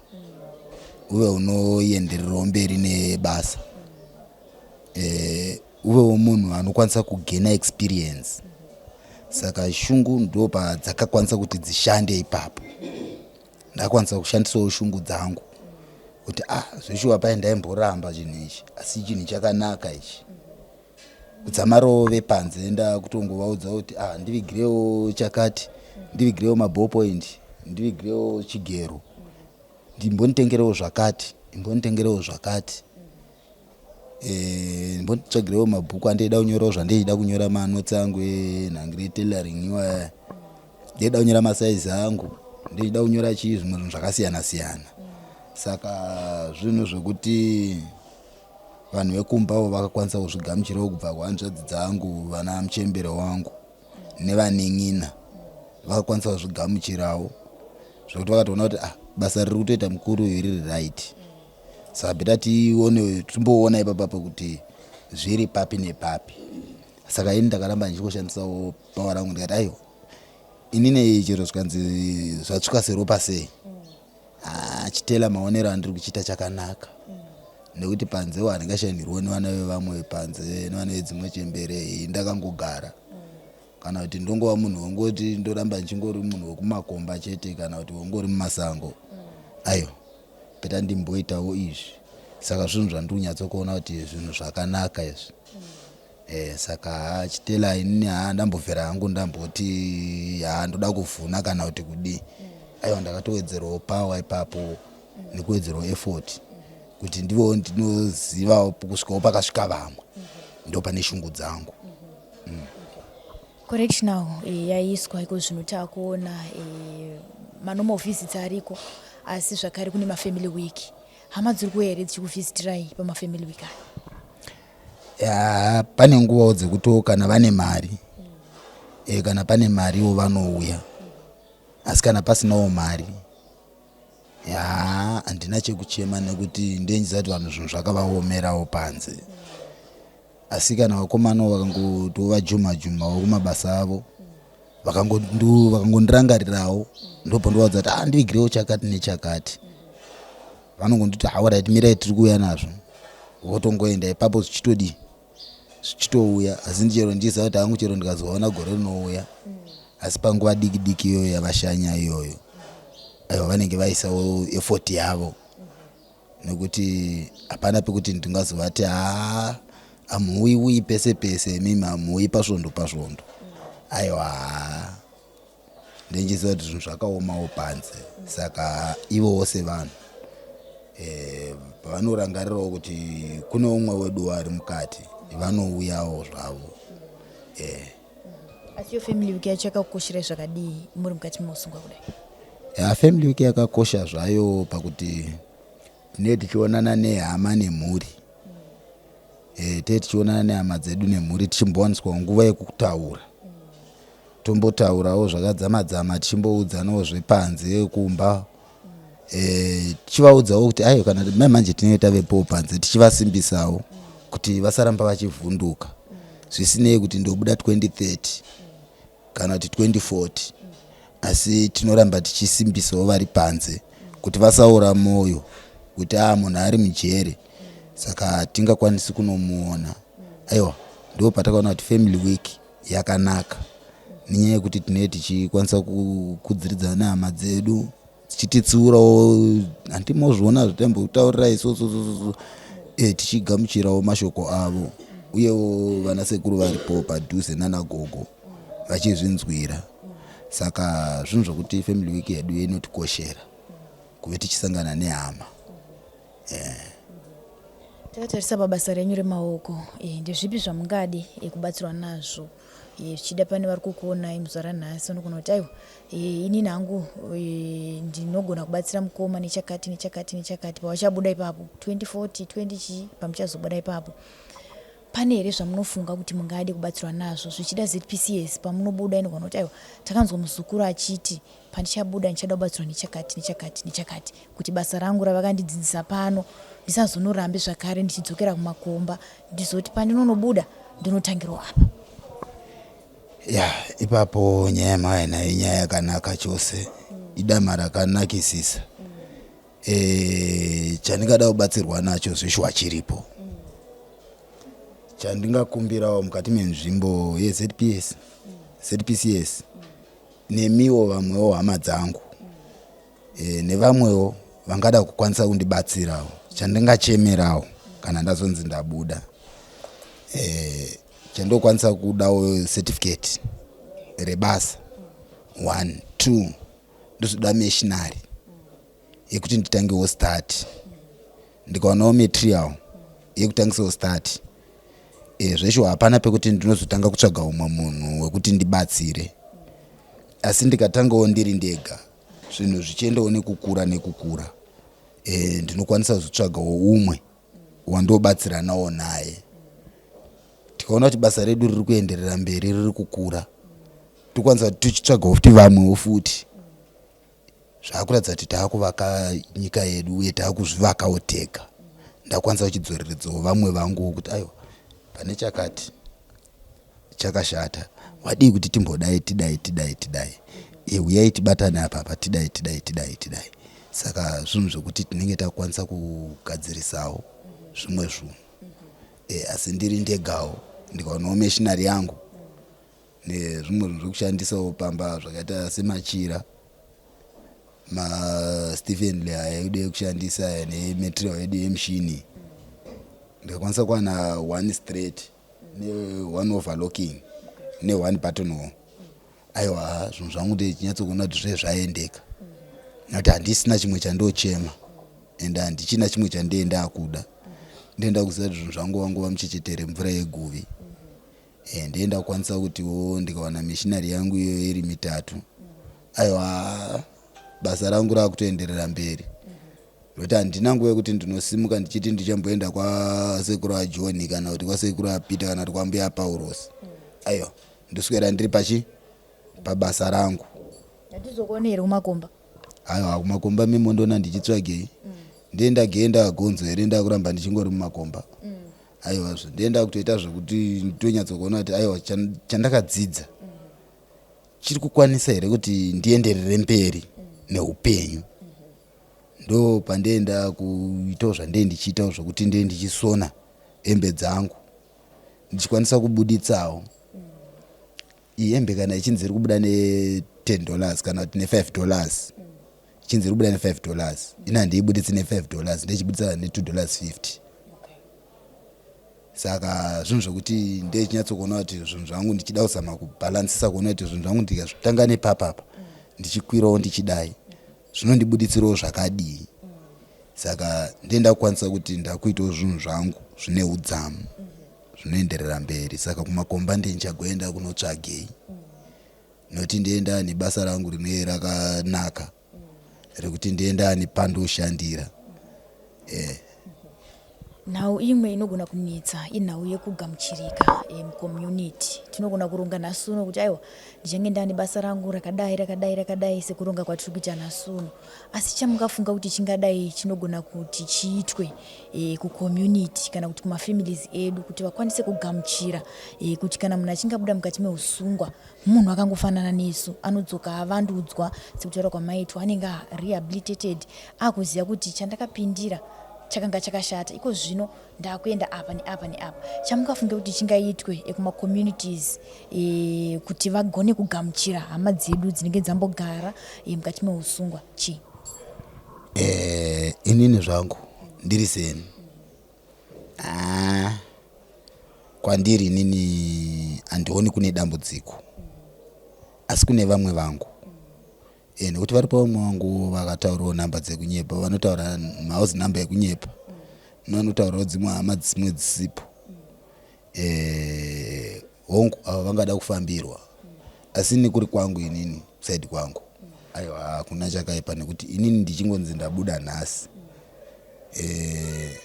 uve unoendererawo mberi nebasa eh, uvewo munhu anokwanisa kugena experience saka shungu ndo padzakakwanisa kuti dzishande ipapo ndakwanisa kushandisawo shungu dzangu kuti ah zveshuwa pai ndaimboramba chinhu ichi asi chinhu chakanaka ichi kudzamarawo vepanze ndakutongovaudza kuti ah ndivigirewo chakati ndivigirewo maballpoint ndivigirewo chigero ndimbonditengerewo zvakati imbonditengerewo zvakati eh, ndimbonditsvagirewo mabhuku andiida kunyorawo zvandiida kunyora manotsi angu enhangire tailoring iwaya ndiida kunyora masaizi angu ndiida kunyora chii zvimwe zvinhu zvakasiyana siyana saka zvinhu zvekuti vanhu vekumbawo vakakwanisa kuzvigamuchirawo kubva kuhanzvadzi dzangu vana muchembere wangu nevanin'ina vakakwanisa kuzvigamuchirawo zvekuti vakatoona kuti ah basa riri kutoita mukuru uyu riri right saka beta tione timboona ipapapo kuti zviri papi nepapi saka ini ndakaramba ndichingoshandisawo pawa rangu ndikati aiwa inini chero zvikanzi zvatsvuka seropa sei ah, chitela maonero andiri kuchiita chakanaka nekuti panze handingashandirwo nevana vevamwe panze nevana vedzimwe chembere ndakangogara kana kuti ndongova munhu wongoti ndoramba ndichingori munhu wekumakomba chete kana kuti wongori mumasango aiwa peta ndimboitawo izvi saka zvinhu zvandiri kunyatsokuona kuti zvinhu zvakanaka izvi Eh, saka haa chitela inini haa ndambovhera hangu ndamboti haa ndoda kuvhuna kana kuti kudii aiwa ndakatowedzerawo power ipapo nekuwedzerawo effort kuti ndivowo ndinozivawo kusvikawo pakasvika vamwe ndo pane shungu dzangu Correctional eh, yaiswa iko zvino takuona eh, manormal visits ariko asi zvakare kune mafamily week hama dziri kuuya here dzichikuvhizitirai pamafamily week aya ya pane nguvawo dzekuti kana vane mari e, kana pane mariwo vanouya asi kana pasinawo mari ya handina chekuchema nekuti ndenjiziva kuti vanhu zvinhu zvakavaomerawo panze asi kana vakomanawo vakangotiwo vajuma jumawo kumabasa avo vakangondirangarirawo ndobva ndovaudza kuti ah ndivigirewo chakati nechakati vanongonditi alright mirai tiri kuuya nazvo votongoenda ipapo zvichitodii zvichitouya asi ndichero ndichiziva kuti hangu chero ndikazoona gore rinouya asi panguva diki diki iyoyo yavashanya iyoyo aiwa vanenge vaisawo effort yavo nekuti hapana pekuti ndingazovati haa hamuuyi pese pese imimi hamuuyi pasvondo pasvondo aiwa haa ndenjiziva kuti zvinhu zvakaomawo panze saka ivowo sevanhu eh, pavanorangarirawo kuti kune umwe wedu ari mukati vanouyawo zvavo eh. Asi yo family week yacho yakakukosherai zvakadii muri mukati meusungwa kudai? Ya family week yakakosha zvayo pakuti tinee tichionana nehama nemhuri e, tee tichionana nehama dzedu nemhuri tichimbowaniswa nguva yekutaura tombotaurawo zvakadzama dzama tichimboudzanawo zvepanze kumba e, tichivaudzawo kuti aiwa kana mai manje tinenge tavepowo panze tichivasimbisawo kuti vasaramba vachivhunduka zvisinei kuti ndobuda 2030 kana kuti 2040 asi tinoramba tichisimbisawo vari panze kuti vasaora mwoyo kuti a munhu ari mujere saka hatingakwanisi kunomuona. Aiwa, ndo patakaona kuti family week yakanaka nenyaya yekuti tinee tichikwanisa kukudziridzana nehama dzedu, tichititsiurawo, handimozviona zvatambotaurira isusususu, tichigamuchirawo mashoko avo, uyewo vana sekuru varipo padhuze nanagogo vachizvinzwira. Saka zvinhu zvokuti family week yedu inotikoshera kuve tichisangana nehama. Takatarisa pabasa renyu remaoko, ndezvipi zvamungade kubatsirwa nazvo? Zvichida pane vari kukuonai muzuva ranhasi, vanogona kuti, "Aiwa, inini hangu ndinogona kubatsira mukoma nechakati, nechakati, nechakati." Pavachabuda ipapo 2040 20 chii, pamuchazobuda ipapo, pane here zvamunofunga kuti mungade kubatsirwa nazvo? Zvichida ZPCS pamunobuda inogona kuti, "Aiwa, takanzwa muzukuru achiti pandichabuda ndichada kubatsirwa nechakati, nechakati, nechakati, kuti basa rangu ravakandidzidzisa pano ndisazonorambe zvakare ndichidzokera kumakomba, ndizoti pandinonobuda ndinotangirawo apa." Ya, ipapo nyaya yamauya nayo inyaya yakanaka chose, idama rakanakisisa. Chandingada kubatsirwa nacho zveshuwa chiripo. Chandingakumbirawo mukati menzvimbo yeZPS, ZPCS, nemiwo vamwewo hama dzangu, nevamwewo vangada kukwanisa kundibatsirawo, chandingachemerawo kana ndazonzi ndabuda, chandokwanisa kudawo certificate rebasa, one, two, ndozoda machinery yekuti nditangewo start. Ndikawanawo material yekutangisawo start, zveshuwa hapana pekuti ndinozotanga kutsvaga umwe munhu wekuti ndibatsire. Asi ndikatangawo ndiri ndega, zvinhu zvichiendawo nekukura nekukura, ndinokwanisa kuzotsvagawo umwe wandobatsiranawo naye. Tikaona kuti basa redu riri kuenderera mberi, riri kukura, tokwanisa kuti tichitsvagawo futi vamwewo futi. Zvaakuratidza kuti taakuvaka nyika yedu uye taakuzvivakawo tega. Ndakwanisa kuchidzoreredzawo vamwe vanguwo kuti, "Aiwa, pane chakati chakashata, wadii kuti timbodai, tidai, tidai, tidai, uyai tibatane apa apa, tidai, tidai, tidai, tidai." Saka zvinhu zvekuti tinenge takwanisa kugadzirisawo zvimwe zvinhu. Asi ndiri ndegawo, ndikaonawo machinery yangu nezvimwe zvinhu zvekushandisawo pamba zvakaita semachira, maStephen aya edu ekushandisa aya, nematerial yedu yemushini, ndikakwanisa kuwana one straight neone overlocking neone buttonhole, aiwa, zvinhu zvangu ndichinyatsokuona kuti zve zvaendeka, nekuti handisina chimwe chandochema ende handichina chimwe chandienda kuda. Ndoenda kuziva kuti zvinhu zvangu vangu vamuchechetere mvura yeguvi. Ndienda kukwanisa kutiwo ndikawana machinery yangu iyoyo iri mitatu, aiwa, basa rangu rakutoenderera mberi, nokuti handina nguva yekuti ndinosimuka ndichiti ndichamboenda kwasekuru aJohn kana kuti kwasekuru aPeter kana kuti kwambuya Pauros. Aiwa, ndoswera ndiri pachi pabasa rangu. Hatizokuone here kumakomba? Aiwa, kumakomba mimondona ndichitsvagei? Ndienda genda gonzo here ndakuramba ndichingori mumakomba? Aiwazve, ndienda kutoita zvekuti nditonyatsokuona kuti, aiwa, chandakadzidza chiri kukwanisa here kuti ndienderere mberi neupenyu. Ndo pandienda kuitawo zvandee ndichiitawo zvokuti ndee ndichisona hembe dzangu, ndichikwanisa kubuditsawo iyi hembe. Kana ichinzi iri kubuda ne$10 kana kuti ne$5, ichinzi iri kubuda ne$5, ini handiibuditsi ne$5, ndechibuditsa ne$2.50. Saka zvinhu zvokuti ndechinyatsokuona kuti zvinhu zvangu, ndichida kuzama kubhalansisa kuona kuti zvinhu zvangu ndikazvitanga nepapapa, ndichikwirawo ndichidai, zvinondibuditsirawo zvakadii. Saka ndenda kukwanisa kuti ndakuitawo zvinhu zvangu zvine udzamu, zvinoenderera mberi. Saka kumakomba ndinchagoenda kunotsvagei? Nokuti ndienda nebasa rangu rine rakanaka rekuti ndienda nepandoshandira. Nhau imwe inogona kunetsa inhau yekugamuchirika mucommunity. Tinogona kuronga nhasi uno kuti, "Aiwa, ndichange ndane basa rangu rakadai, rakadai, rakadai," sekuronga kwatiri kuita nhasi uno. Asi chamungafunga kuti chingadai chinogona kuti chiitwe kucommunity kana kuti kumafamilies edu kuti vakwanise kugamuchira kuti kana munhu achinge abuda mukati meusungwa, munhu akangofanana nesu, anodzoka avandudzwa, sekutaura kwamaitwa, anenge arehabilitated, akuziva kuti chandakapindira. Chakanga chakashata iko zvino ndakuenda apa neapa neapa. Chamungafunge kuti chingaitwe kumacommunities e, kuti vagone kugamuchira hama dzedu dzinenge dzambogara e, mukati meusungwa chii? E, inini zvangu ndiri seni ah, kwandiri inini handioni kune dambudziko, asi kune vamwe vangu e, nekuti varipo vamwe vangu vakataurawo nhamba dzekunyepa, vanotaura house number yekunyepa, vanotaurawo dzimwe hama dzimwe dzisipo. E, hongu ava vangada kufambirwa, asi ini kuri kwangu, inini side kwangu aiwa, hakuna chakaipa, nekuti inini ndichingonzi ndabuda nhasi, e,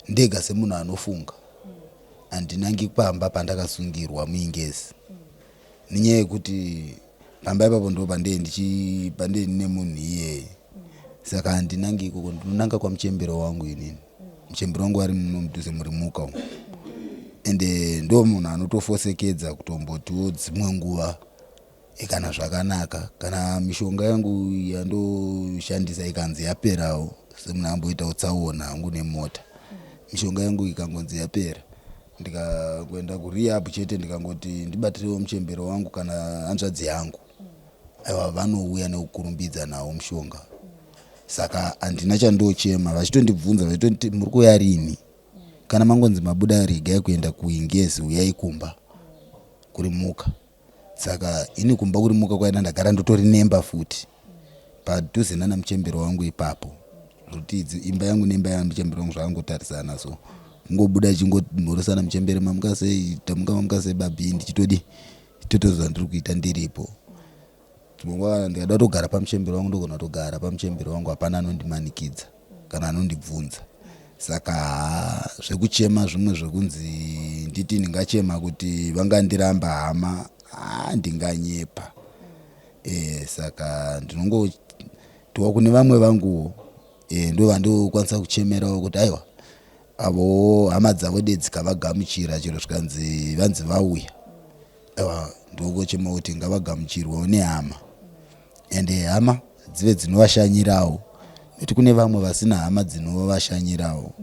ndega semunhu anofunga handinangi pamba pandakasungirwa muingezi, nenyaya yekuti pamba ipapo ndo pandee ndine munhu iyeye. Saka handinangi ikoko, ndinonanga kwamuchembero wangu. Inini muchembero wangu ari muno mudhuze murimuka umu, ende ndo munhu anotofosekedza kutombotiwo dzimwe nguva kana zvakanaka, kana mishonga yangu yandoshandisa ikanzi yaperawo, semunhu amboitawo tsaona hangu nemota, mishonga yangu ikangonzi yapera, ndikakuenda kurehab chete, ndikangoti ndibatirewo muchembero wangu kana hanzvadzi yangu, aiwa, vanouya nekukurumbidza nawo mushonga. Saka handina chandochema. Vachitondibvunza, vachitonditi, "Muri kuuya rini? Kana mangonzi mabuda, regai kuenda kuingezi, uyai kumba kurimuka." Saka ini kumba kurimuka kwaenda ndagara ndotori nemba futi padhuze nana muchembero wangu ipapo, zvokuti imba yangu nemba yamuchembero wangu zvakangotarisana. So kungobuda chingomhoresana, "Muchembere, mamuka sei? Tamuka, mamuka sei babi?" Ndichitodi totoziva ndiri kuita ndiripo. Dzimwe nguva ndikada kutogara pamuchembero wangu, ndogona kutogara pamuchembero wangu, hapana anondimanikidza kana anondibvunza. Saka haa, zvekuchema zvimwe zvekunzi nditi ndingachema kuti vangandiramba hama, haa, ndinganyepa. Saka ndinongotiwa kune vamwe vanguwo, ndo vandokwanisa kuchemerawo kuti aiwa, avo hama dzavo de dzikavagamuchira, chero zvikanzi vanzi vauya, aiwa, ndongochema kuti ngavagamuchirwewo nehama, ende hama dzive dzinovashanyirawo, nekuti kune vamwe vasina hama dzinovashanyirawo.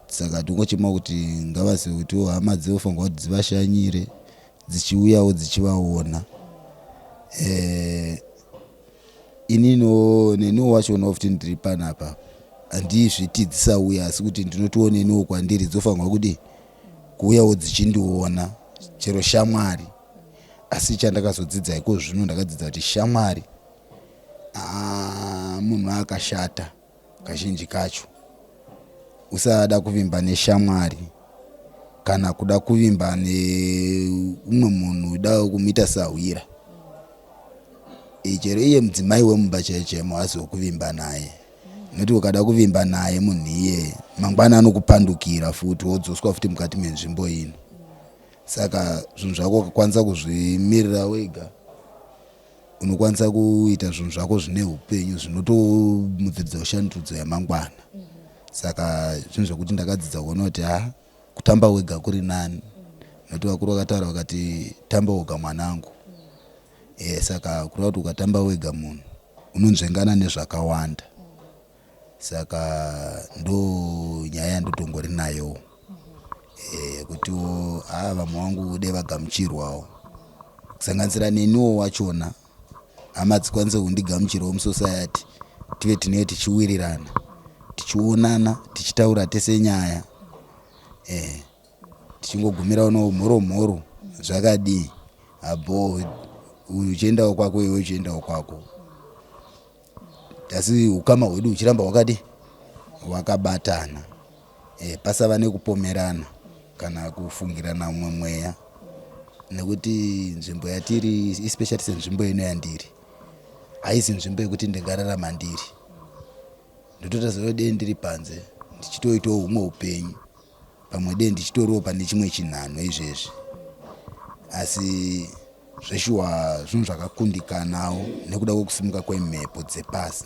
Saka tongochema kuti ngavazive kutiwo hama dzinofanirwa kuti dzivashanyire, dzichiuyawo dzichivaona. Ininiwo neniwo wachonawo futi ndiri panapa, handizviti dzisauya, asi kuti ndinotiwo neniwo kwandiri dzofanirwa kudi kuuyawo dzichindiona, chero shamwari. Asi chandakazodzidza iko zvino, ndakadzidza kuti shamwari, aa, munhu akashata kazhinji kacho. Usada kuvimba neshamwari kana kuda kuvimba neumwe munhu, uda kumuita sahwira. Chero iye mudzimai wemumba chaiye chaimo haasi wekuvimba naye, nekuti ukada kuvimba naye munhu iyeye, mangwana anokupandukira futi, wodzoswa futi mukati menzvimbo ino. Saka zvinhu zvako ukakwanisa kuzvimirira wega, unokwanisa kuita zvinhu zvako zvine upenyu zvinotomudziridza ushandudzo yamangwana. Saka zvinhu zvekuti ndakadzidza kuona kuti ha, kutamba wega kuri nani, nekuti vakuru vakataura vakati, "Tamba woga mwanangu." Saka kureva kuti ukatamba wega munhu unonzvengana nezvakawanda. Saka ndo nyaya yandotongori nayo, kutiwo haa, vamwe vangu dai vagamuchirwawo, kusanganisira neniwo wachona, hama dzikwanise kundigamuchirawo musociety, tive tinenge tichiwirirana, tichionana, tichitaura tese nyaya, tichingogumira uno mhoro mhoro, zvakadii abo, uyu uchiendawo kwako, iwe uchiendawo kwako, asi ukama hwedu huchiramba hwakadi hwakabatana, pasava nekupomerana kana kufungirana umwe mweya, nekuti nzvimbo yatiri, especially senzvimbo ino yandiri, haisi nzvimbo yekuti ndingararama ndiri. Ndotoita dei ndiri panze ndichitoitawo humwe upenyu, pamwe dei ndichitoriwo pane chimwe chinhanho izvezvi. Asi zveshuwa zvinhu zvakakundikanawo nekuda kwekusimuka kwemhepo dzepasi,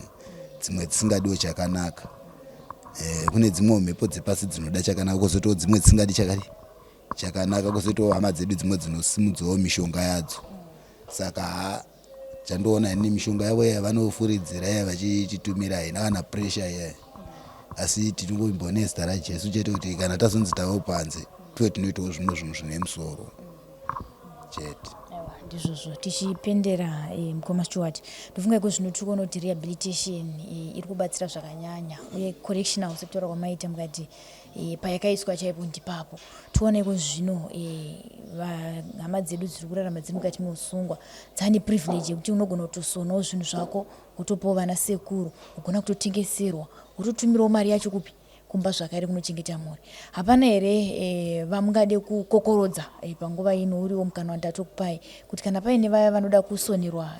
dzimwe dzisingadiwo chakanaka. Kune dzimwewo mhepo dzepasi dzinoda chakanaka, kwozoitawo dzimwe dzisingadi chakanaka, kwozoitawo hama dzedu dzimwe dzinosimudzawo mishonga yadzo. Saka ha, chandoona ini, mishonga yavo iya vanofuridzira iya vachichitumira haina kana pressure iya. Asi tinongovimbawo nezita raJesu chete kuti kana tazonzi tave panze tuve tinoitawo zvimwe zvinhu zvine musoro chete. Aiwa, ndizvozvo tichipendera mukoma Stewart, ndofunga iko zvino tiri kuona kuti rehabilitation iri kubatsira zvakanyanya uye correctional sekutaura kwamaita mukati payakaiswa chaipo ndipapo. Tione iko zvino hama dzedu dziri kurarama dziri mukati meusungwa dzane privilege yekuti unogona kutosonawo zvinhu zvako wotopawo vana sekuru, wogona kutotengeserwa, wototumirawo mari yacho kupi? Kumba zvakare kunochengeta mhuri. Hapana here vamungade kukokorodza panguva ino uriwo mukana wandatokupai kuti kana paine vaya vanoda kusonerwa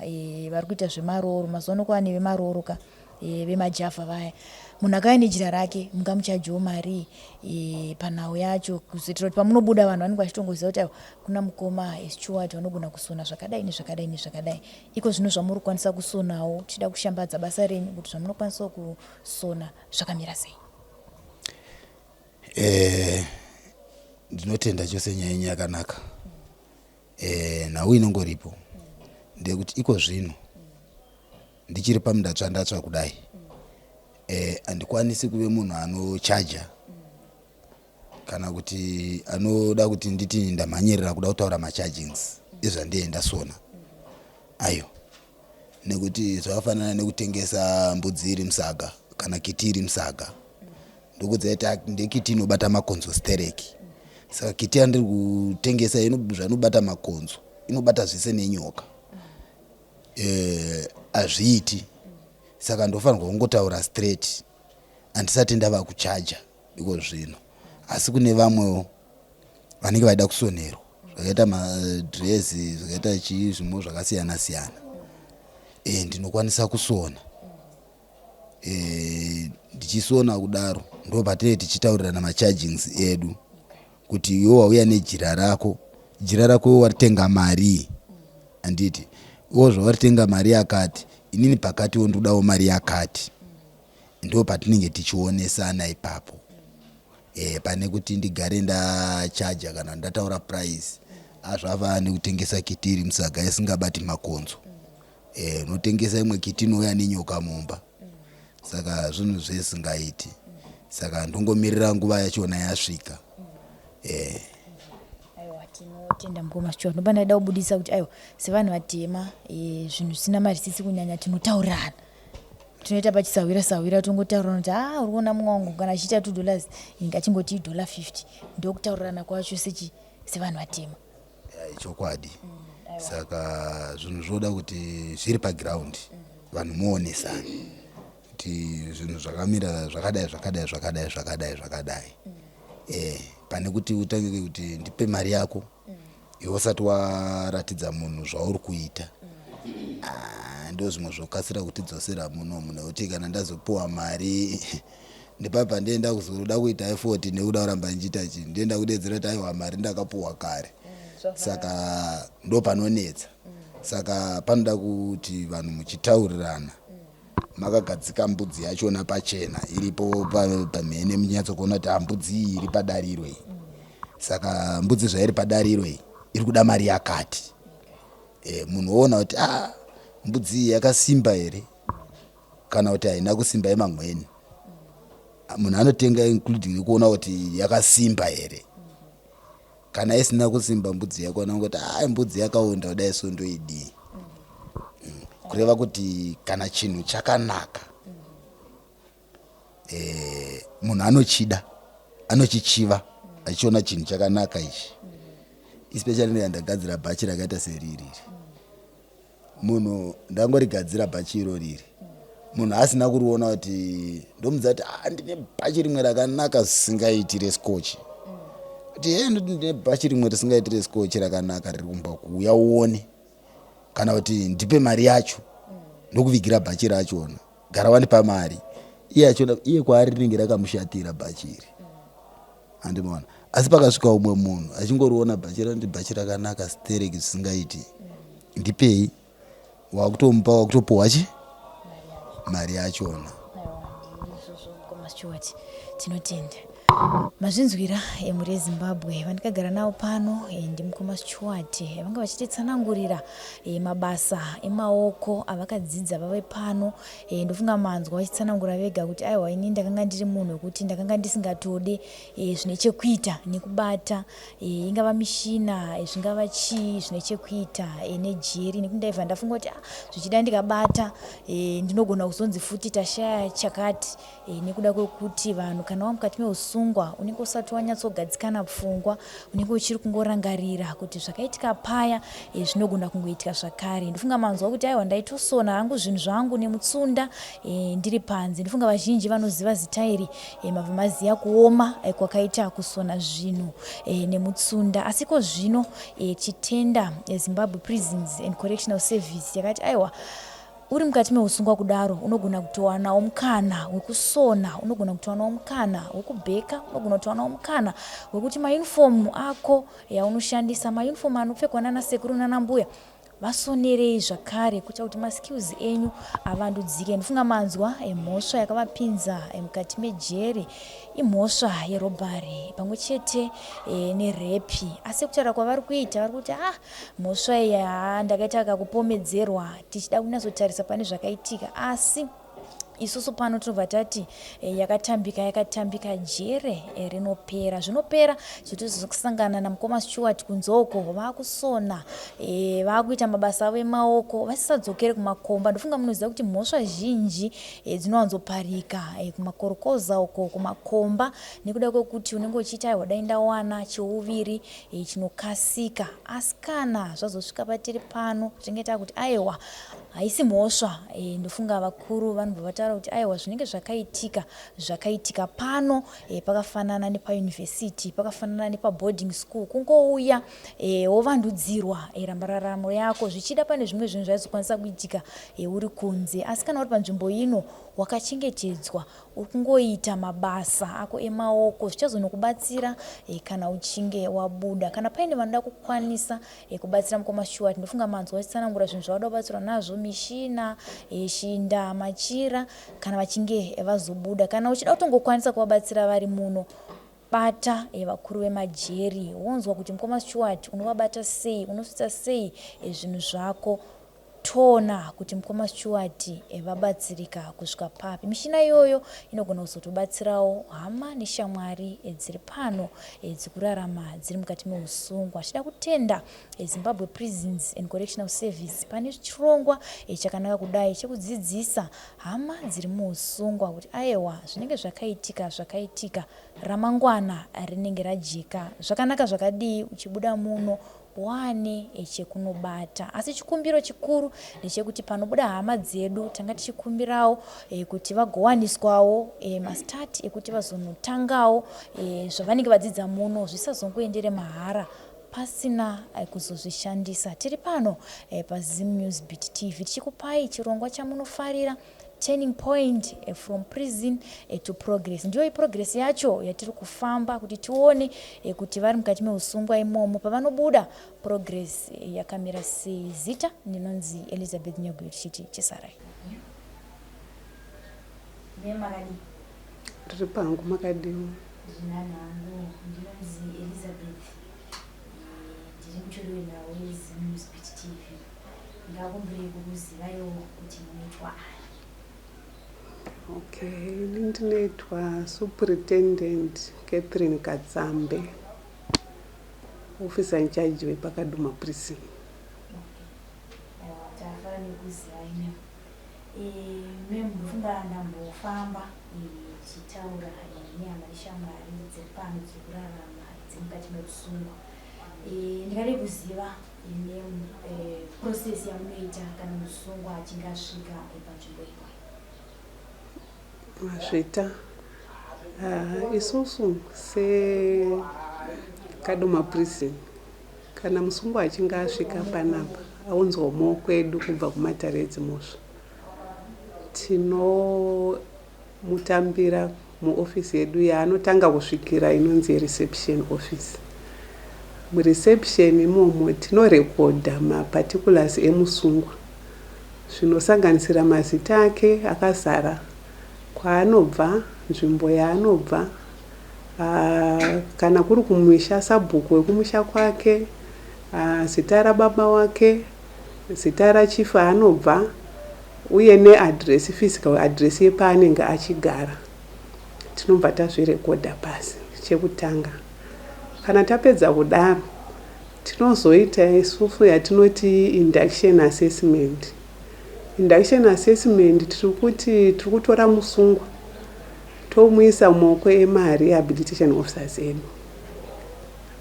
vari kuita zvemarooro, mazuva ano kwava nevemarooro ka vemajavha vaya, munhu akauya nejira rake mungamuchajewo mari panhau yacho kuzoitira kuti pamunobuda vanhu vanenge vachitongoziva kuti aiwa kuna mukoma Stewart vanogona kusona zvakadai nezvakadai nezvakadai. Iko zvino zvamuri kukwanisa kusonawo tichida kushambadza basa renyu kuti zvamunokwanisawo kusona zvakamira sei? Ndinotenda chose nyaya yenyu yakanaka. Nhau inongoripo ndeyekuti iko zvino ndichiri pamundatsva ndatsva kudai, handikwanisi kuve munhu anochaja kana kuti anoda kuti nditi ndamhanyirira kuda kutaura machargings ezvandiye ndasona ayo, nekuti zvakafanana nekutengesa mbudzi iri musaga kana kiti iri musaga. Ndokudza kuti ndekiti inobata makonzo stereki, saka kiti yandiri kutengesa zvanobata makonzo inobata zvese nenyoka, hazviiti. Saka ndofanirwa kungotaura straight, handisati ndava kuchaja iko zvino, asi kune vamwewo vanenge vaida kusonerwa zvakaita madhirezi, zvakaita chii, zvimwewo zvakasiyana siyana, ndinokwanisa kusona. Ndichisona kudaro ndo patinenge tichitaurirana machargings edu kuti iwe wauya nejira rako, jira rako iwe waritenga marii, handiti? Iwo zvawaritenga mari yakati, inini pakatiwo ndodawo mari yakati. Ndo patinenge tichionesana ipapo, pane kuti ndigare ndachaja kana ndataura price. Azvafana nekutengesa kiti iri musaga isingabati makonzo. Unotengesa imwe kiti inouya nenyoka mumba, saka zvinhu zvesingaiti. Saka ndongomirira nguva yachona yasvika. Aiwa, tinotenda mukoma Stewart. Ndopa ndaida kubudisa kuti aiwa, sevanhu vatema, zvinhu zvisina marisisi kunyanya tinotaurirana, tinoita pachisahwira sahwira, tongotaurirana kuti uri kuona mumwe wangu kana achiita $2 inge achingoti idollar 50. Ndokutaurirana kwacho sechi sevanhu vatema. Chokwadi. Saka zvinhu zvoda kuti zviri paground, vanhu muonesane kuti zvinhu zvakamira zvakadai zvakadai zvakadai zvakadai zvakadai, pane kuti utange kuti ndipe mari yako iwe usati waratidza munhu zvauri kuita. Ndo zvimwe zvokasira kutidzosera munomu, nekuti kana ndazopiwa mari ndipapa ndienda kuzoda kuita effort nekuda kuramba ndichiita chinhu, ndienda kudedzera kuti aiwa, mari ndakapuwa kare. Saka ndo panonetsa. Saka panoda kuti vanhu muchitaurirana makagadzika mbudzi yachona pachena iripo pamhene, munyatsokuona kuti mbudzi iyi iri padariro iyi, saka mbudzi zvairi padariro iyi iri kuda mari yakati. Munhu woona kuti mbudzi iyi yakasimba here kana kuti haina kusimba yemamweni. Munhu anotenga including nekuona kuti yakasimba here. Kana isina kusimba mbudzi yakona kuti ai mbudzi yakaonda kudai, so ndoidii? Kureva kuti kana chinhu chakanaka, munhu anochida, anochichiva achiona chinhu chakanaka ichi. Especially ndandagadzira bhachi rakaita seririri, munhu ndangorigadzira bhachi iroriri, munhu asina kuriona kuti ndomudza kuti ndine bhachi rimwe rakanaka zvisingaiti rescotch, kuti he, ndoti ndine bhachi rimwe risingaiti rescotch rakanaka riri kumba, kuuya uone, kana kuti ndipe mari yacho ndokuvigira bhachi rachona, gara wandipa mari. Iye achona iye kwaari rinenge rakamushatira bhachi iri, handimaona? Asi pakasvika umwe munhu achingoriona bhachi ranoti bhachi rakanaka stereki zvisingaiti, ndipei, wakutomupa, wakutopuhwa chi mari yachona. Ndizvozvo mukoma Stuart, tinotenda. Mazvinzwira emhuri yeZimbabwe vandikagara navo pano ndimukoma Stuart vanga vachititsanangurira mabasa emaoko avakadzidza vave pano. Ndofunga manzwa vachitsanangura vega kuti aiwa ini ndakanga ndiri munhu wekuti ndakanga ndisingatode zvine chekuita nekubata ingava mishina zvingava chii zvine chekuita nejeri nekuti ndaibva ndafunga kuti ah, zvichida ndikabata ndinogona kuzonzi futi tashaya chakati nekuda kwekuti vanhu kana wamukati meusungwa unenge usati wanyatsogadzikana pfungwa unenge uchiri kungorangarira kuti zvakaitika paya zvinogona kungoitika zvakare. Ndofunga manzwa kuti aiwa ndaitosona hangu zvinhu zvangu nemutsunda ndiri panze. Ndofunga vazhinji vanoziva zita iri mabva maziva kuoma kwakaita kusona zvinhu nemutsunda. Asi ko zvino tichitenda Zimbabwe Prisons and Correctional Service yakati aiwa uri mukati meusungwa kudaro unogona kutowanawo mukana wekusona, unogona kutowanawo mukana wekubheka, unogona kutowanawo mukana wekuti mayunifomu ako yaunoshandisa, mayunifomu anopfekwa nana sekuru nana mbuya vasonerei zvakare kuita kuti maskills enyu avandudzike. Ndofunga manzwa mhosva yakavapinza mukati mejeri imhosva yerobhari pamwe chete nerepi, asi kutaura kwavari kuita vari kuti ah mhosva iyi haa ndakaita kakupomedzerwa tichida kunyatsotarisa pane zvakaitika asi isusu pano tinobva tati yakatambika yakatambika jere rinopera zvinopera zvotozosangana namukoma Stuart kunze uko vakusona vakuita mabasa avo emaoko vasisadzokere kumakomba. Ndofunga munoziva kuti mhosva zhinji dzinowanzoparika kumakorokoza uko kumakomba nekuda kwekuti unenge uchiita aiwa dai ndawana cheuviri chinokasika asi kana zvazosvika patiri pano tinenge takuti aiwa haisi mhosva. Ndofunga vakuru vanobva vataura kuti aiwa zvinenge zvakaitika zvakaitika pano pakafanana nepayunivhesiti pakafanana nepaboarding school kungouya wovandudzirwa rambararamo yako zvichida pane zvimwe zvinhu zvaizokwanisa kuitika uri kunze asi kana uri panzvimbo ino wakachengetedzwa uri kungoita mabasa ako emaoko zvichazonokubatsira kana uchinge wabuda. Kana paine vanoda kukwanisa kubatsira mukoma Stuart ndofunga manzwa vachitsanangura zvinhu zvavada kubatsirwa nazvo mishina, shinda, machira kana vachinge vazobuda. Kana uchida kutongokwanisa kuvabatsira vari muno bata vakuru vemajeri wonzwa kuti mukoma Stuart unovabata sei unosvitsa sei zvinhu zvako toona kuti mukoma Stuart vabatsirika kusvika papi. Mishina iyoyo inogona kuzotobatsirawo hama neshamwari dziri pano dzikurarama dziri mukati meusungwa. Tichida kutenda Zimbabwe Prisons and Correctional Service pane chirongwa chakanaka kudai chekudzidzisa hama dziri muusungwa kuti aewa zvinenge zvakaitika zvakaitika ramangwana rinenge rajeka zvakanaka zvakadii uchibuda muno wane chekunobata. Asi chikumbiro chikuru ndechekuti panobuda hama dzedu tanga tichikumbirawo kuti vagowaniswawo mastart ekuti vazonotangawo zvavanenge vadzidza muno zvisazongoendere mahara pasina kuzozvishandisa. Tiri pano paZim News Beat TV tichikupai chirongwa chamunofarira Turning Point from Prison to Progress. Ndiyo iprogress yacho yatiri kufamba kuti tione kuti vari mukati meusungwa imomo pavanobuda progress yakamira sei. Zita ndinonzi Elizabeth Nyaguyo tichiti chisarai. Makadii? Ndiri pangu, makadiwa? Ndinani hangu, ndinonzi Elizabeth, ndiri mutori wenhau weZim News Beat TV. Ngakumbirei kukuzivaiwo kuti munoitwa ani. Okay, ini ndinoitwa Superintendent Catherine Katsambe, officer in charge vepaKaduma Prison. Okay. Aiwa, tafara nekuzivai ma'am. Ma'am, ndofunga ndambofamba tichitaura nehama neshamwari dziri pano dziri kurarama dziri mukati meusungwa. Ndingade kuziva ma'am process yamunoita kana musungwa achinge asvika panzvimbo ino. Mazvita. Isusu seKadoma Prison, kana musungwa achinge asvika panapa aunzwa mumaoko edu kubva kumatare edzimhosva, tinomutambira muofisi yedu yaanotanga kusvikira inonzi reception office. Mureception imomo tinorekodha maparticulars emusungwa zvinosanganisira mazita ake akazara, Kwaanobva, nzvimbo yaanobva, kana kuri kumusha, sabhuku wekumusha kwake, zita rababa wake, zita rachief aanobva, uye neadhiresi, physical address yepaanenge achigara. Tinobva tazvirekodha pasi chekutanga. Kana tapedza kudaro, tinozoita isusu yatinoti induction assessment. Induction assessment, tiri kuti tiri kutora musungwa tomuisa mumaoko emarehabilitation officers edu.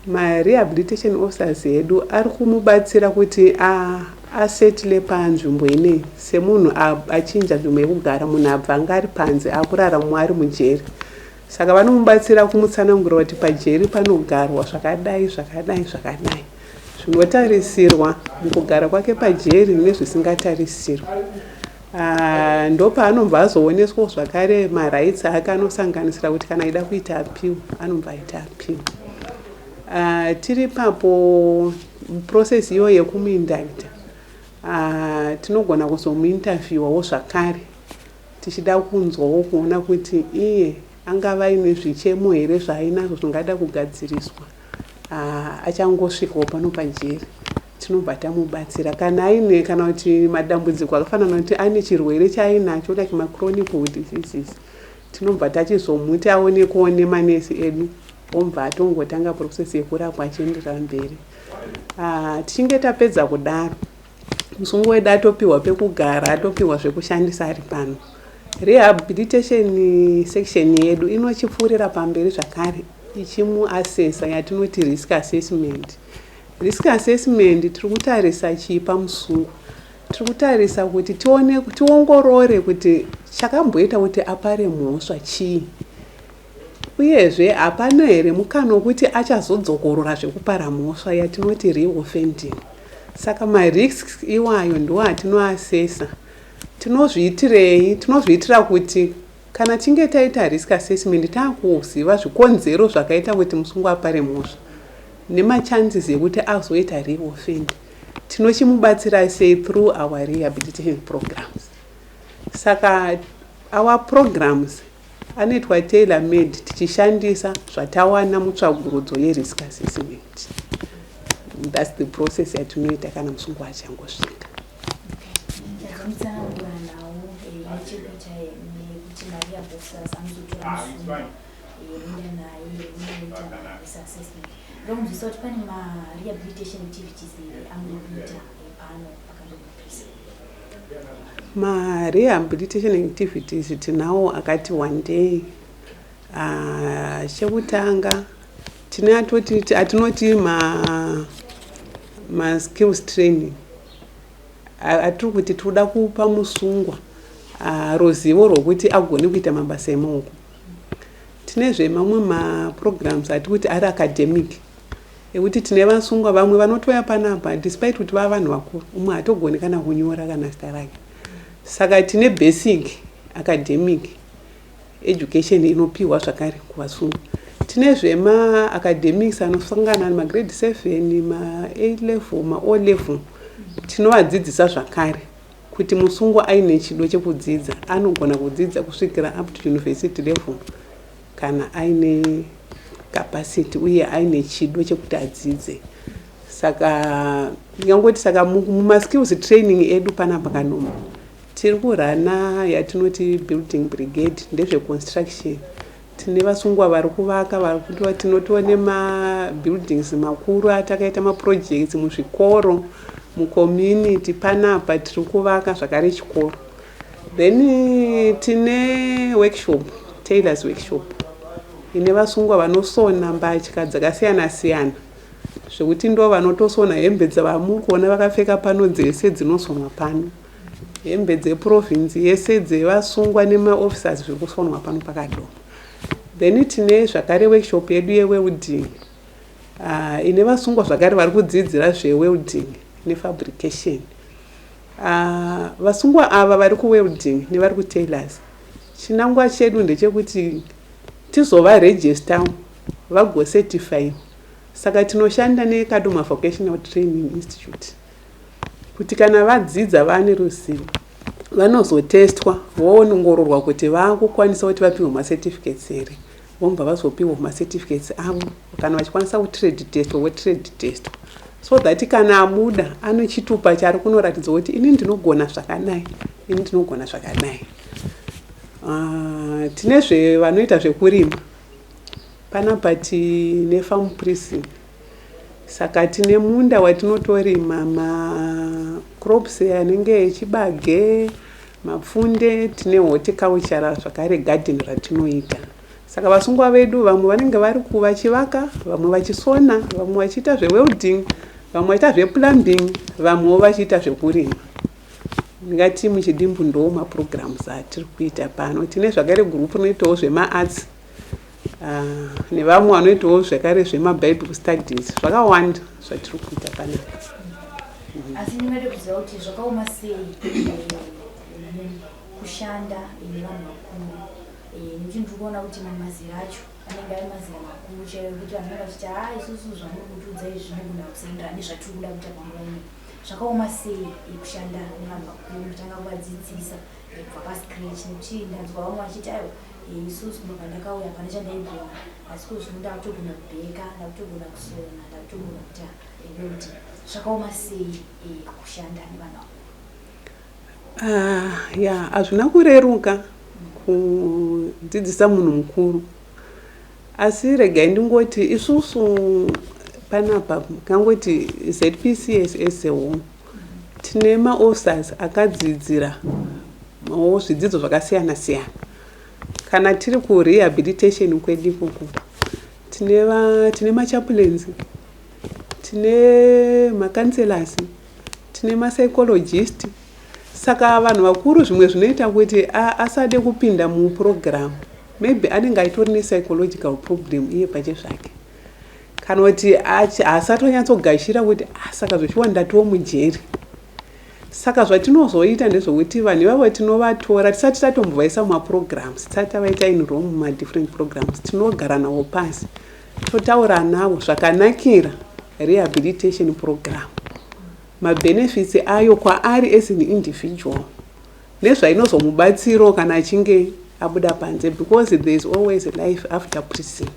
Marehabilitation officers edu ari kumubatsira kuti asettle panzvimbo ineyi semunhu achinja nzvimbo yekugara, munhu abva anga ari panze akurarama ari mujeri. Saka vanomubatsira kumutsanangurira kuti pajeri panogarwa zvakadai, zvakadai, zvakadai, zvinotarisirwa mukugara kwake pajeri nezvisingatarisirwa. Ndopaanobva azooneswa zvakare marights ake, anosanganisira kuti kana aida kuita appeal, anobva aita appeal. Tiri papo process iyoyo yekumuinducta, tinogona kuzomuinterviewawo zvakare, tichida kunzwawo kuona kuti iye angava aine zvichemo here zvaainazvo zvingada kugadziriswa achangosvikawo pano pajeri. Tinobva tamubatsira kana aine kana kuti madambudziko akafanana nekuti ane chirwere chaainacho, like machronic diseases, tinobva tachizomuti aonekwawo nemanesi edu, obva atongotanga process yekurapwa achienderera mberi. Tichinge tapedza kudaro, musungwa wedu atopiwa pekugara, atopiwa zvekushandisa ari pano, rehabilitation section yedu inochipfuurira pamberi zvakare ichimuassessa, yatinoti risk assessment. Risk assessment, tiri kutarisa chii pamusungwa? Tiri kutarisa kuti tione, tiongorore kuti chakamboita kuti apare mhosva chii, uyezve hapana here mukana wekuti achazodzokorora zvekupara mhosva, yatinoti reoffending. Saka marisks iwayo ndo atinoassessa. Tinozviitirei? Tinozviitira kuti kana tinge taita risk assessment, taakuziva zvikonzero zvakaita kuti musungwa apare mhosva nemachances ekuti azoita reoffend, tinochimubatsira sei through our rehabilitation programs. Saka our programs anoitwa tailor made tichishandisa zvatawana mutsvagurudzo yerisk assessment. That's the process yatinoita kana musungwa achangosvika. Mitsanangura nhau ine chekuita nekuti marehab officers anozotora musungwa, voenda naye vonoita risk assessment. Ndokunzwisa kuti pane marehabilitation activities here amunoita pano paKadoma Prison? Marehabilitation activities tinawo akati wandei. Chekutanga tine atinoti maskills training, atiri kuti tinoda kupa musungwa ruzivo rwokuti agone kuita mabasa emaoko. Tinezve mamwe maprograms ati kuti ari academic, ekuti tine vasungwa vamwe vanotouya panapa despite kuti vava vanhu vakuru, umwe hatogoni kana kunyora kana zita rake. Saka tine basic academic education inopiwa zvakare kuvasungwa. Tine zvemaacademics anosangana nemagrade 7, ma-A level, ma-O level. Tinovadzidzisa zvakare kuti musungwa aine chido chekudzidza anogona kudzidza kusvikira up to university level kana aine capacity uye aine chido chekuti adzidze. Saka ndingangoti, saka mumaskills training edu panapa Kadoma tiri kuruna yatinoti building brigade, ndezveconstruction. Tine vasungwa vari kuvaka, vari kuti tinotova nemabuildings makuru atakaita, maprojects muzvikoro, mucommunity. Panapa tiri kuvaka zvakare chikoro. Then tine workshop, tailors workshop, ine vasungwa vanosona mbatya dzakasiyana siyana, zvekuti ndo vanotosona hembe dzavamuri kuona vakapfeka pano dzese dzinosonwa pano. Hembe dzeprovince yese dzevasungwa nemaofficers zviri kusonwa pano paKadoma. Then tine zvakare workshop yedu yewelding, ine vasungwa zvakare vari kudzidzira zvewelding nefabrication. Vasungwa ava vari kuwelding nevari kutailors, chinangwa chedu ndechekuti tizovaregister vagocertify. Saka tinoshanda neKadoma Vocational Training Institute kuti kana vadzidza vaane ruzivo, Vanozotestwa voongororwa kuti vakukwanisa kuti vapiwe macertificates here, vobva vazopiwa macertificates avo. Kana vachikwanisa kutrade testwa, votrade testwa, so that kana abuda ane chitupa chaari kunoratidza kuti ini ndinogona zvakadai, ini ndinogona zvakadai. Tine zvevanoita zvekurima panapa. Tine farm prison, saka tine munda watinotorima macrops anenge echibage, mapfunde. Tine horticulture zvakare, garden ratinoita. Saka vasungwa vedu vamwe vanenge vari vachivaka, vamwe vachisona, vamwe vachiita zvewelding, vamwe vachiita zveplumbing, vamwewo vachiita zvekurima. Ndingati muchidimbu ndo maprograms atiri kuita pano. Tine zvakare gurupu rinoitawo zvemaarts nevamwe vanoitawo zvakare zvemabible studies. Zvakawanda zvatiri kuita panapa. Asi ndingade kuziva kuti zvakaoma sei kushanda nevanhu vakuru, nekuti ndiri kuona kuti mamazera acho anenge ari mazera makuru chaivo, kuti vanhu vanenge vachiti, "Ha, isusu zvamuri kutiudza izvi zvinogona kusaenderana nezvatiri kuda kuita panguva ino." Zvakaoma sei kushanda nevanhu vakuru, kutanga kuvadzidzisa kubva pascratch? Nekuti ndanzwa vamwe vachiti, "Aiwa, isusu kubva pandakauya hapana chandaigona, asi ko zvino ndakutogona kubheka, ndakutogona kusona, ndakutogona kuita welding." Zvakaoma sei kushanda nevanhu vakuru? Ah, ya, hazvina kureruka kudzidzisa munhu mukuru, asi regai ndingoti isusu panapa, kangoti ZPCS as a whole, tine maofficers akadzidzira zvidzidzo zvakasiyana siyana. Kana tiri kurehabilitation kwedu ikoko, tine machaplains, tine macounselors, tine mapsychologist. Saka vanhu vakuru zvimwe zvinoita kuti asade kupinda muprogram, maybe anenge aitori nepsychological problem iye pache zvake, kana kuti haasatonyatsogashira kuti, "Ah, saka zveshuwa ndatoo mujeri." Saka zvatinozoita ndezvekuti vanhu ivavo tinovatora tisati tatombovaisa mumaprograms, tisati tavaita enroll mumadifferent programs, tinogara navo pasi, totaura navo zvakanakira rehabilitation program, mabenefits ayo kwaari as an individual, nezvainozomubatsirawo kana achinge abuda panze, because there is always a life after prison.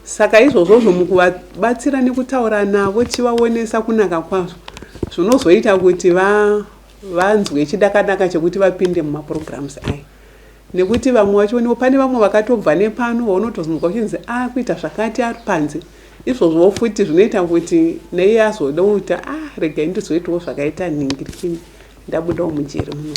Saka izvozvozvo mukuvabatsira nekutaura navo, tichivaonesa kunaka kwazvo, zvinozoita kuti vanzwe chidakadaka chekuti vapinde mumaprograms aya. Nekuti vamwe vachoniwo, pane vamwe vakatobva nepano vaunotozonzwa kuchinzi akuita zvakati ari panze. Izvozvo futi zvinoita kuti naiye azoda kuti, "Ah, regai ndizoitawo zvakaita nhingirikini, ndabudawo mujeri muno."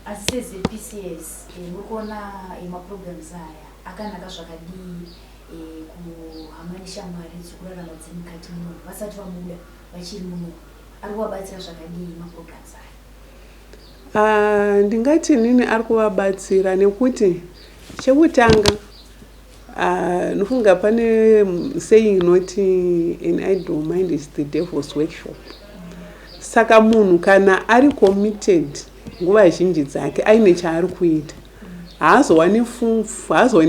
Asi seZPCS muri kuona maprograms aya akanaka zvakadii kuhama neshamwari dziri kurarama dziri mukati muno, vasati vabuda, vachiri muno? Ari kuvabatsira zvakadii maprograms aya? Ah, ndingati nini ari kuvabatsira, nekuti chekutanga, nofunga pane saying inoti, "An idle mind is the devil's workshop." Saka munhu kana ari committed, nguva zhinji dzake aine chaari kuita, haazowani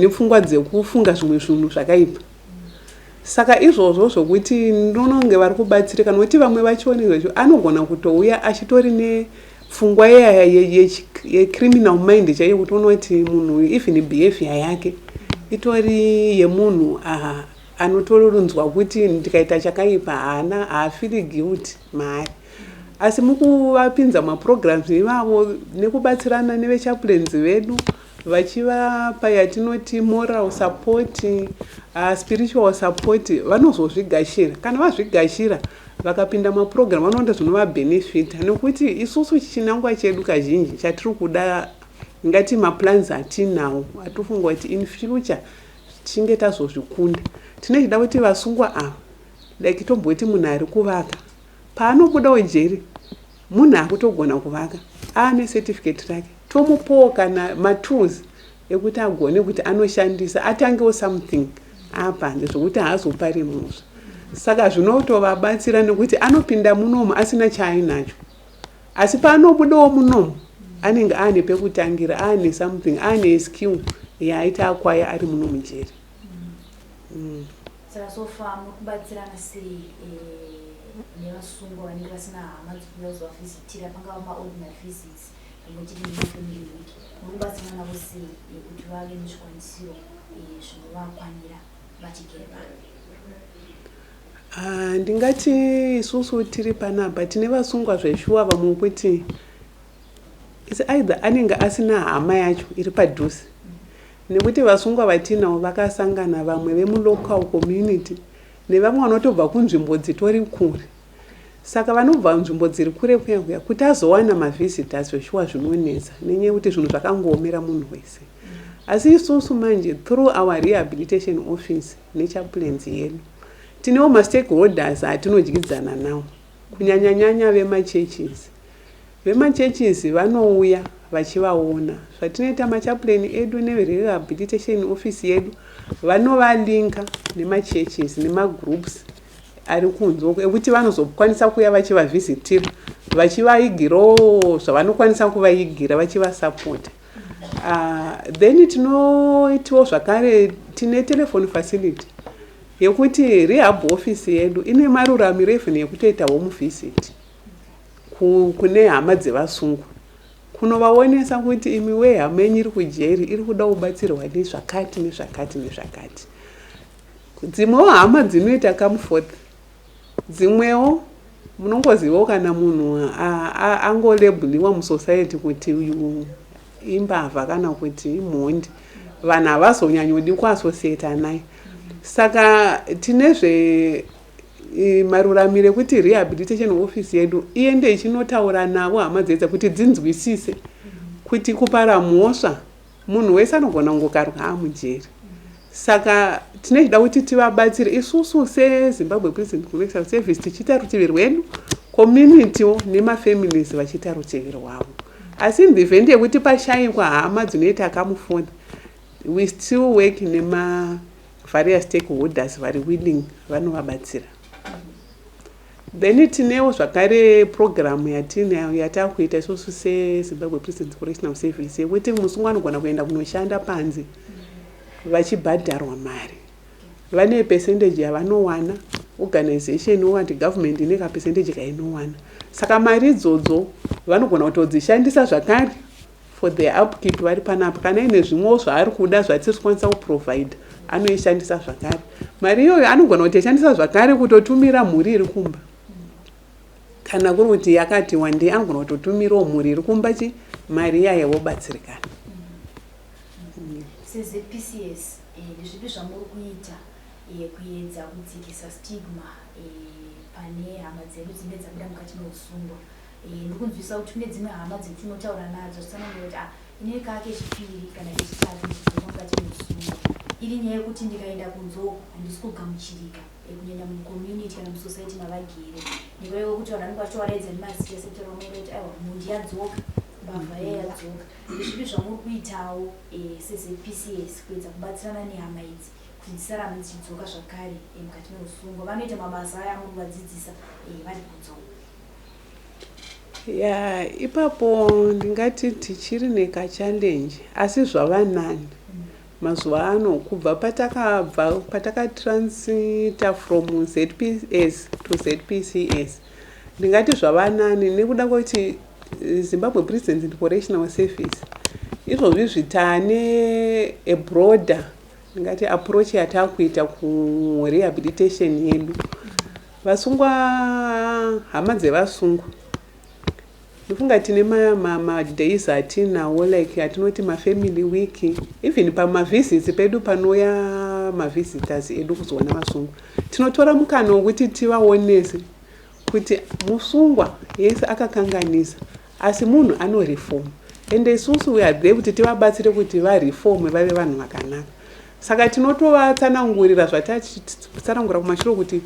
pfungwa dzekufunga zvimwe zvinhu zvakaipa. Saka izvozvo zvokuti ndinonge vari kubatsirika, nokuti vamwe vachoni zvacho anogona kutouya achitori nepfungwa iyaya yecriminal mind chaiyo, kuti unoti munhu even behavior yake itori yemunhu anotoronzwa kuti ndikaita chakaipa haana, haafeeli guilt maari. Asi mukuvapinza maprograms ivavo nekubatsirana nevechaplains vedu, vachivapa yatinoti moral support, spiritual support, vanozozvigashira. Kana vazvigashira, vakapinda maprogram, vanoona zvinovabhenefita, nekuti isusu chinangwa chedu kazhinji chatiri kuda, ngati maplans atinawo atofunga kuti in future tichinge tazozvikunda, tinechida kuti vasungwa ava, like tomboti munhu ari kuvaka, paanobudawo jeri munhu akutogona kuvaka, aane certificate rake, tomupawo kana matools ekuti agone kuti anoshandisa, atangewo something apa, ndezvokuti haazopari mhosva. Saka zvinotovabatsira, nekuti anopinda munomu asina chaainacho, asi paanobudawo munomu anenge aane pekutangira, aane something, aane skill yaaita akwaya ari muno mujeri. Saka so far muri kubatsirana sei? Nevasungwa vanenge vasina hama dzikuuya kuzovavhizitira, pangava maordinary visits, pamwe chete nemafamily week, muri kubatsirana navo sei kuti vave nezvikwanisiro zvinovakwanira vachigere pano? Ah, ndingati isusu tiri panapa tine vasungwa zveshuwa vamwe kuti its either anenge asina hama yacho iri padhuze, nekuti vasungwa vatinavo vakasangana, vamwe vemulocal community nevamwe vanotobva kunzvimbo dzitori kure. Saka vanobva nzvimbo dziri kure kuya kuya, kuti azowana mavisitors zveshuwa zvinonetsa nenyaya yekuti zvinhu zvakangoomera munhu wese. Asi isusu manje through our rehabilitation office nechaplains yedu, tinewo mastakeholders atinodyidzana nawo, kunyanyanyanya vemachurches. Vemachurches vanouya vachivaona. Zvatinoita, machaplain edu nerehabilitation office yedu vanovalinka nemachurches nemagroups ari kunze uko ekuti vanozokwanisa kuuya vachivavhizitira, vachivaigirawo zvavanokwanisa kuvaigira, vachivasapota. Then tinoitiwo zvakare, tine telephone facility yekuti rehab office yedu ine maruramiro even yekutoita home visit kune hama dzevasungwa, kunovaonesa kuti imi wee, hama yenyu iri kujeri, iri kuda kubatsirwa nezvakati nezvakati nezvakati. Dzimwewo hama dzinoita come forth, dzimwewo munongozivawo kana munhu angolabeliwa musociety kuti uyu imbavha kana kuti imhondi, vanhu havazonyanyodi kuassociata naye. Saka tinezve maruramiro ekuti rehabilitation office yedu iende ichinotaura navo hama dzedza kuti dzinzwisise kuti kupara mhosva munhu wese anogona kungokarwa amujeri. Saka tinochida kuti tivabatsire isusu seZimbabwe Prison Correctional Service tichiita rutivi rwedu, communitywo nemafamilies vachiita rutivi rwavo. Asi in the event yekuti pashayikwa hama dzinoita come forth, we still work nemavarious stakeholders vari willing, vanovabatsira. Then tinewo zvakare programu yatinayo yatakuita isusu seZimbabwe Prisons Correctional Service yekuti musungwa anogona kuenda kunoshanda panze vachibhadharwa mari. Vane percentage yavanowana, organization wati government ine kapercentage kainowana. Saka mari idzodzo vanogona kutodzishandisa zvakare for their upkeep vari panapa. Kana ine zvimwewo zvaari kuda zvatisiri kukwanisa kuprovide, anoishandisa zvakare mari iyoyo. Anogona kutoishandisa zvakare kutotumira mhuri iri kumba. Kana kuri kuti yakati wandei, anogona kutotumirawo mhuri iri kumba chi mari iyaya, vobatsirikana. SeZPCS, ndezvipi zvamuri kuita kuedza kudzikisa stigma pane hama dzedu dzinenge dzabuda mukati meusungwa? Ndiri kunzwisa kuti kune dzimwe hama dzekuti unotaura nadzo zitsanangura kuti ah, inini kaa kechipiri kana kechitatu ndichidzoka mukati meusungwa, iri nyaya yekuti ndikaenda kunze uku handisi kugamuchirika, kunyanya mucommunity kana musociety mavagere, nekureva kuti vanhu vanenge vachitovaredza nemazita, sekutaura kwamaita kuti aiwa, mhondi yadzoka, mbavha iya yadzoka. Ndezvipi zvamuri kuitawo seZPCS kuedza kubatsirana nehama idzi kuti dzisarambe dzichidzoka zvakare mukati meusungwa, vanoita mabasa aya amuri kuvadzidzisa vari kunze uku? Ya, ipapo ndingati tichiri nekachallenge, asi zvava nani mazuva ano. Kubva patakabva, patakatransita from ZPS to ZPCS, ndingati zvava nani nekuda kwekuti Zimbabwe Prisons and Correctional Service izvozvi taane a broader, ndingati, approach yatakuita kurehabilitation yedu. Vasungwa, hama dzevasungwa, ndofunga tine madays atinawo, like atinoti mafamily week. Even pamavisits pedu, panouya mavisitors edu kuzoona vasungwa, tinotora mukana wekuti tivaonese kuti musungwa yese akakanganisa, asi munhu anoreform, ende isusu we are there kuti tivabatsire kuti vareforme vave vanhu vakanaka. Saka tinotovatsanangurira zvatatsanangura kumashure kuti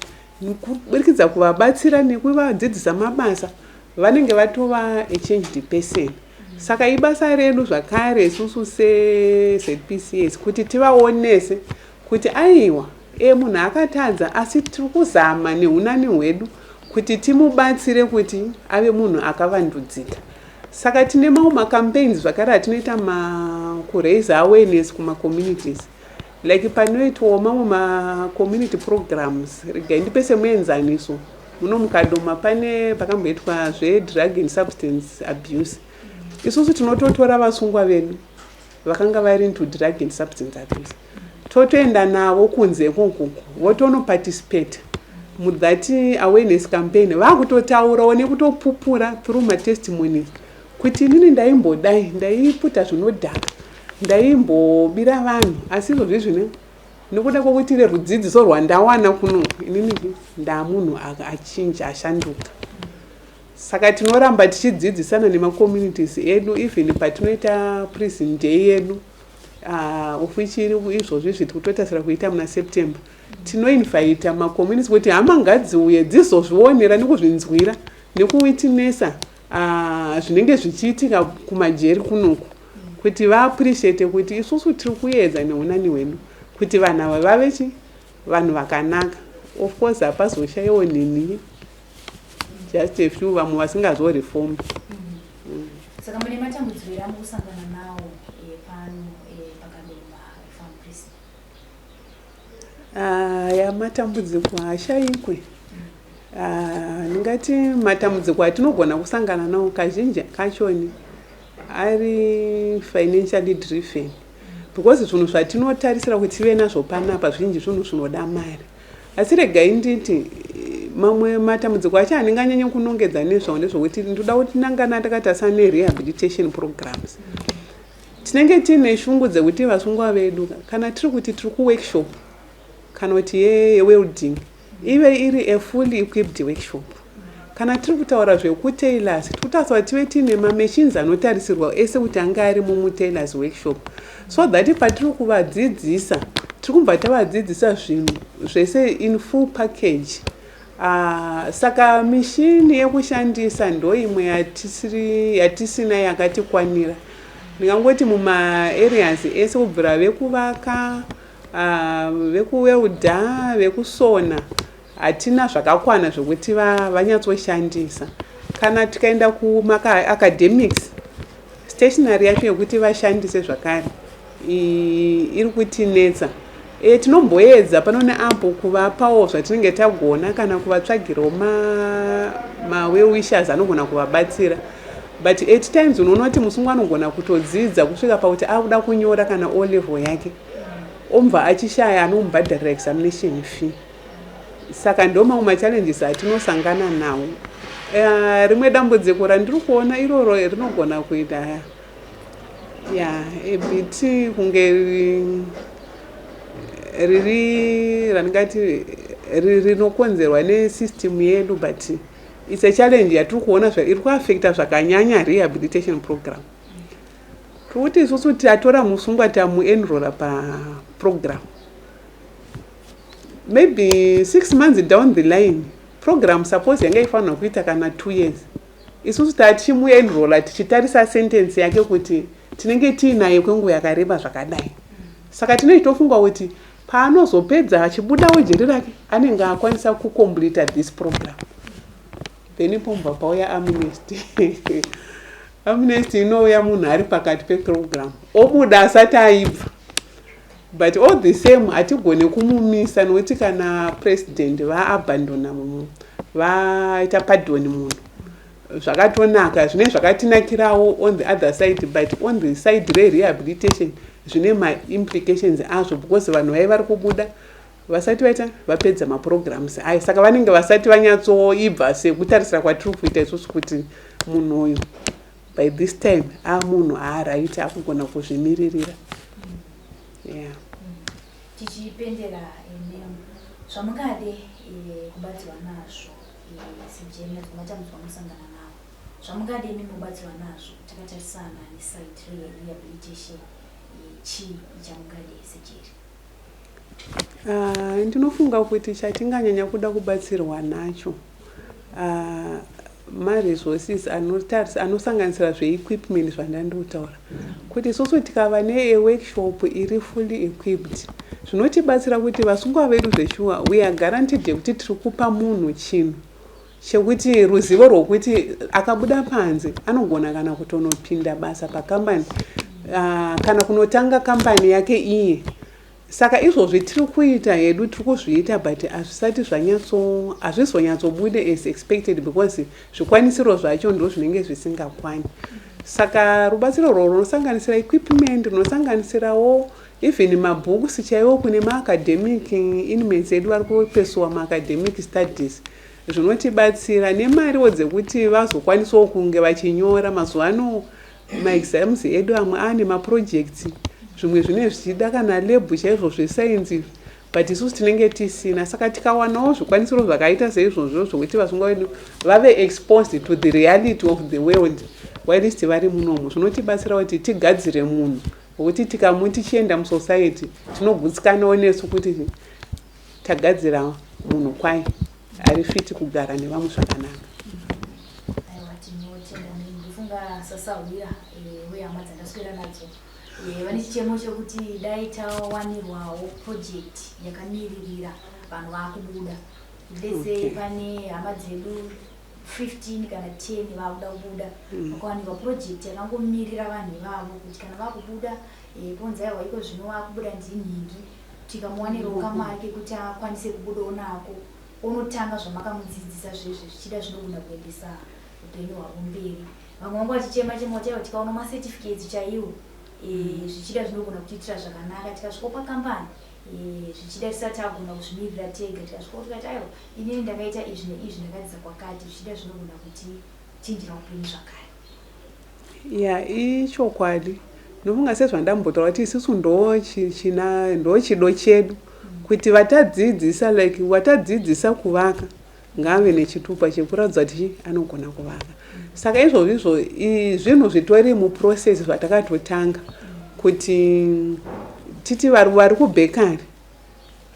kuburikidza kuvabatsira nekuvadzidzisa mabasa, vanenge vatova a changed person. Saka ibasa redu zvakare isusu seZPCS kuti tivaonese kuti aiwa, munhu akatadza, asi tiri kuzama neunani hwedu kuti timubatsire kuti ave munhu akavandudzika. Saka tine mamwe macampaigns zvakare atinoita kuraise awareness kumacommunities, like panoitwawo mamwe macommunity programs. Regai ndipe semuenzaniso. Muno muKadoma pane pakamboitwa zvedrug and substance abuse. Isusu tinototora vasungwa vedu vakanga vari into drug and substance abuse, totoenda navo kunze ikoko, votonoparticipate muthat awareness campaign. Vakutotaurawo nekutopupura through matestimonies kuti inini ndaimbodai, ndaiputa zvinodhaka, ndaimbobira vanhu, asi izvozvi zvine nekuda kwokuti rerudzidziso rwandawana kuno, inini ndamunhu achinja, ashanduka. Saka tinoramba tichidzidzisana nemacommunities edu, even patinoita prison day yedu, of which iri izvozvi izvi tikutotarisira kuita muna September. Tinoinvita macommunities kuti hama ngadziuye dzizozvionera nekuzvinzwira nekuwitnessa zvinenge zvichiitika kumajeri kunoku, kuti vaappreciate kuti isusu tiri kuedza neunani hwedu kuti vanhu ava vave chi vanhu vakanaka. Of course hapazoshayiwo nini, just a few, vamwe vasingazoreform. Saka mune matambudziko here amukusangana nawo pano paKadoma Farm Prison? Aya matambudziko haashayikwe. Ndingati matambudziko atinogona kusangana nawo kazhinji kachoni ari financially driven, because zvinhu zvatinotarisira kuti tive nazvo panapa zvinji zvinhu zvinoda mari. Asi regai nditi mamwe matambudziko acho handinganyanya kunongedza nezvawo ndezvokuti ndoda kuti nangana takatarisa nerehabilitation programs. Tinenge tiine shungu dzekuti vasungwa vedu, kana tiri kuti tiri kuworkshop kana kuti yewelding, ive iri a fully equipped workshop. Kana tiri kutaura zvekutailors, tiri kutariswa kuti tive tiine mamachines anotarisirwa ese kuti ange arimo mutailors workshop, so that patiri kuvadzidzisa tiri kubva tavadzidzisa zvinhu zvese in full package. Saka mishini yekushandisa ndo imwe yatisina yakatikwanira. Ndingangoti mumaareas ese, kubvira vekuvaka, vekuwelda, vekusona, hatina zvakakwana zvokuti vanyatsoshandisa. Kana tikaenda kumaacademics, stationary yacho yekuti vashandise zvakare iri kutinetsa. Tinomboedza pano neapo kuvapawo zvatinenge tagona kana kuvatsvagirawo mawell-wishers anogona kuvabatsira, but at times unoona kuti musungwa anogona kutodzidza kusvika pakuti akuda kunyora kana O level yake, omubva achishaya anomubhadharira examination fee. Saka ndo mamwe machallenges atinosangana nawo. Rimwe dambudziko randiri kuona iroro rinogona kuita ya a bit kunge riri randingati rinokonzerwa nesystem yedu, but it's a challenge yatiri kuona iri kuafecta zvakanyanya rehabilitation program. Tiri isusu tatora musungwa, tamuenrola paprogram, maybe 6 months down the line, program suppose yanga ifanirwa kuita kana 2 years, isusu tatichimuenrola tichitarisa sentence yake kuti tinenge tiinaye kwenguva yakareba zvakadai. Saka tinenge kuti paanozopedza achibudawo jeri rake, anenge akwanisa kucompleta this program. Then pomubva pauya amnesty. Amnesty inouya munhu ari pakati peprogram, obuda asati aibva. But all the same hatigone kumumisa, nokuti kana president vaabandona, vaita pardon munhu, zvakatonaka, zvine zvakatinakirawo on the other side, but on the side rerehabilitation zvine maimplications azvo, because vanhu vai vari kubuda vasati vaita vapedza maprograms ayo. Saka vanenge vasati vanyatsoibva sekutarisira kwatiri kuita isusu kuti munhu uyu by this time amunhu aaright, akugona kuzvimiririra, yeah. Tichipendera, zvamungade kubatsirwa nazvo sejeri, matambudziko amusangana nawo, zvamungade imi mubatsirwa nazvo takatarisana neside rerehabilitation, chii chamungade sejeri? Ndinofunga kuti chatinganyanya kuda kubatsirwa nacho maresources anosanganisira zveequipment zvandandotaura, kuti isusu tikava neworkshop iri fully equipped, zvinotibatsira kuti vasungwa vedu zveshuwa we are guaranteed yekuti tiri kupa munhu chinhu chekuti ruzivo rwokuti akabuda panze anogona kana kutonopinda basa pakambani, kana kunotanga kambani yake iye. Saka izvozvi tiri kuita hedu, tiri kuzviita, but hazvisati zvanyatso, hazvizonyatsobude as expected because zvikwanisiro zvacho ndo zvinenge zvisingakwani. Saka rubatsiro rwo runosanganisira equipment, runosanganisirawo even mabooks chaiwo kune maacademic inmates edu vari kupursua maacademic studies. Zvinotibatsira nemariwo dzekuti vazokwanisawo kunge vachinyora. Mazuva ano maexams edu amwe aane maprojects, zvimwe zvinenge zvichida kana lab chaizvo zvesainzi, but isusu tinenge tisina. Saka tikawanawo zvikwanisiro zvakaita seizvozvo zvokuti vasungwa vedu vave exposed to the reality of the world whilst vari munomu, zvinotibatsira kuti tigadzire munhu wekuti tikamuti chienda musociety, tinogutsikanawo nesu kuti tagadzira munhu kwai ari fit kugara nevamwe zvakanaka. Aiwa, tinotenda. Ndofunga sasahwira wehama dzandaswera nadzo vane chichemo chekuti dai tawanirwawo project yakamiririra vanhu vaakubuda. Let's say pane hama dzedu 15 kana 10 vaakuda kubuda, vakawanirwa project yakangomirira vanhu ivavo kuti kana vakubuda, ponzi aiwa, iko zvino vakubuda ndinhingi, tikamuwanirawo kamari kekuti akwanise kubudawo nako onotanga zvamakamudzidzisa zvezve, zvichida zvinogona kuendesa upenyu hwavo mberi. Vamwe vangu vachichema chema kuti aiwa, tikaona macertificates chaiwo, zvichida zvinogona kutiitira zvakanaka. Tikasvikawo pakambani, zvichida tisati tagona kuzvimirira tega, tikasvikawo tikati aiwa, inini ndakaita izvi neizvi, ndakadzidza kwakati, zvichida zvinogona kutichinjira upenyu zvakare. Ya, ichokwadi. Nofunga sezvandambotaura kuti isusu ndo china ndo chido chedu kuti vatadzidzisa, like watadzidzisa kuvaka ngaave nechitupa chekuratidza kuti anogona kuvaka. Saka izvozvo izvo zvinhu zvitori muprocess zvatakatotanga kuti titi vari kubhekari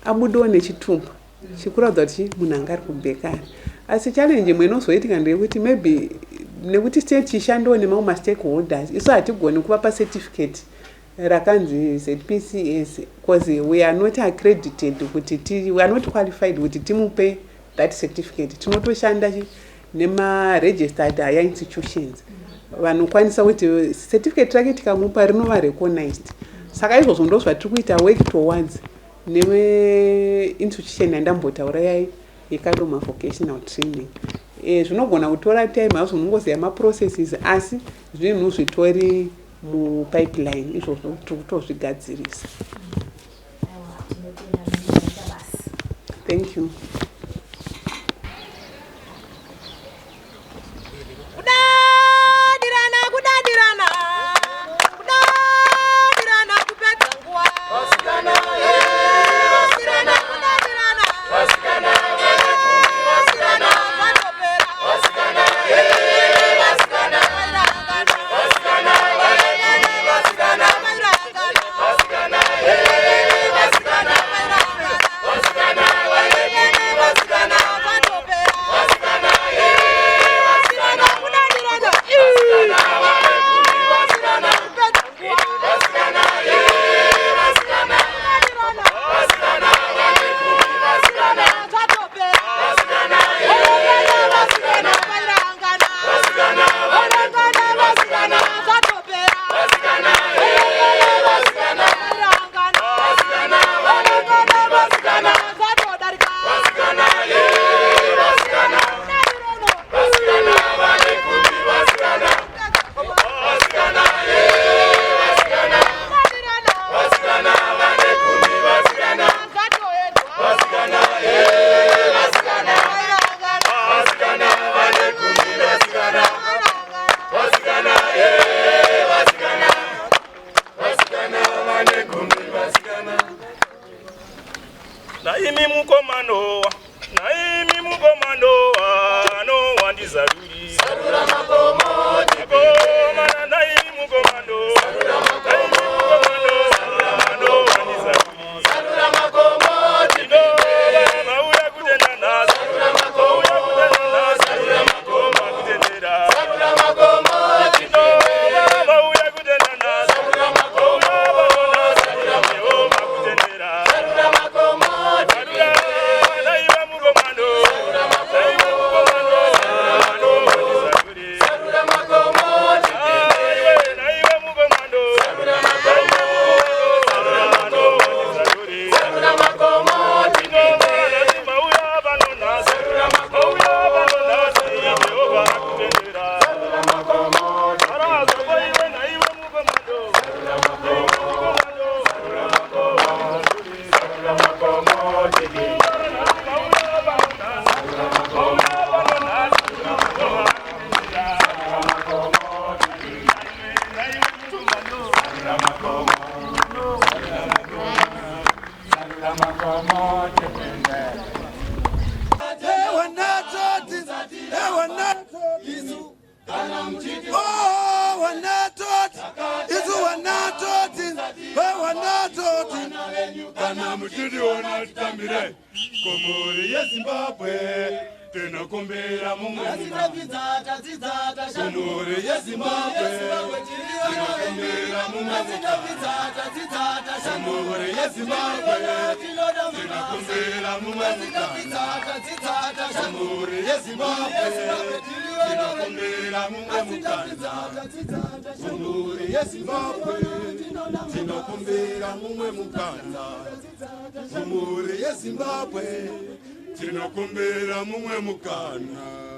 abudewo nechitupa chikuratidza kuti munhu anga ari kubhekari. Asi challenge imwe inozoitika ndeyekuti maybe nekuti state tichishandawo nemamwe mastakeholders, isu hatigoni kuvapa certificate rakanzi ZPCS because we are not accredited kuti we are not qualified kuti timupe that certificate. Tinotoshanda nemaregistered higher institutions vanokwanisa kuti certificate rake tikamupa rinova recognized. Saka izvozvo ndo zvatiri kuita work towards neinstitution yandambotaura yai yeKadoma Vocational Training. Zvinogona kutora time hazvo, unongoziva maprocesses, asi zvinhu zvitori mupipeline izvozvo, tiri kutozvigadzirisa. Aiwa, tinotenda, zvinoita basa. Thank you. Kudadirana, kudadirana, kudadirana kupedza nguva. Kudadirana, kudadirana, zvatopera. Vairangana. Vairangana. Vairangana. Zvatopera. Kudadirana, kupedza nguva. Kudadirana, zvatopera. Vairangana. Vairangana, zvatopera. Vairangana. Vairangana, zvatodarika. Kudadirana. Kudadirana. Zvatoendwa. Vairangana. Vairangana. Naimi mukomanowa, naimi mukomanowa, anowandizaruri komana. Naimi mukomano, naimi mukomanowa, anowandizaruri. Mauya kutenda nhasi, mauya kutenda nhasi, makutendera. Mauya kutenda nhasi, mauya pano nhasi, makutendera. Naiva mukomano, naiva mukomano, anowandizaruri. Kana muchitiona titambire kumhuri yeZimbabwe, tinokumbira mumwe kumhuri yeZimbabwe, tinokumbira mumwe kumhuri yeZimbabwe, tinokumbira mumwe kumhuri yeZimbabwe, tinokumbira mumwe mukana kumhuri yeZimbabwe, tinokumbira mumwe mukana kumhuri yeZimbabwe, tinokumbira mumwe mukana.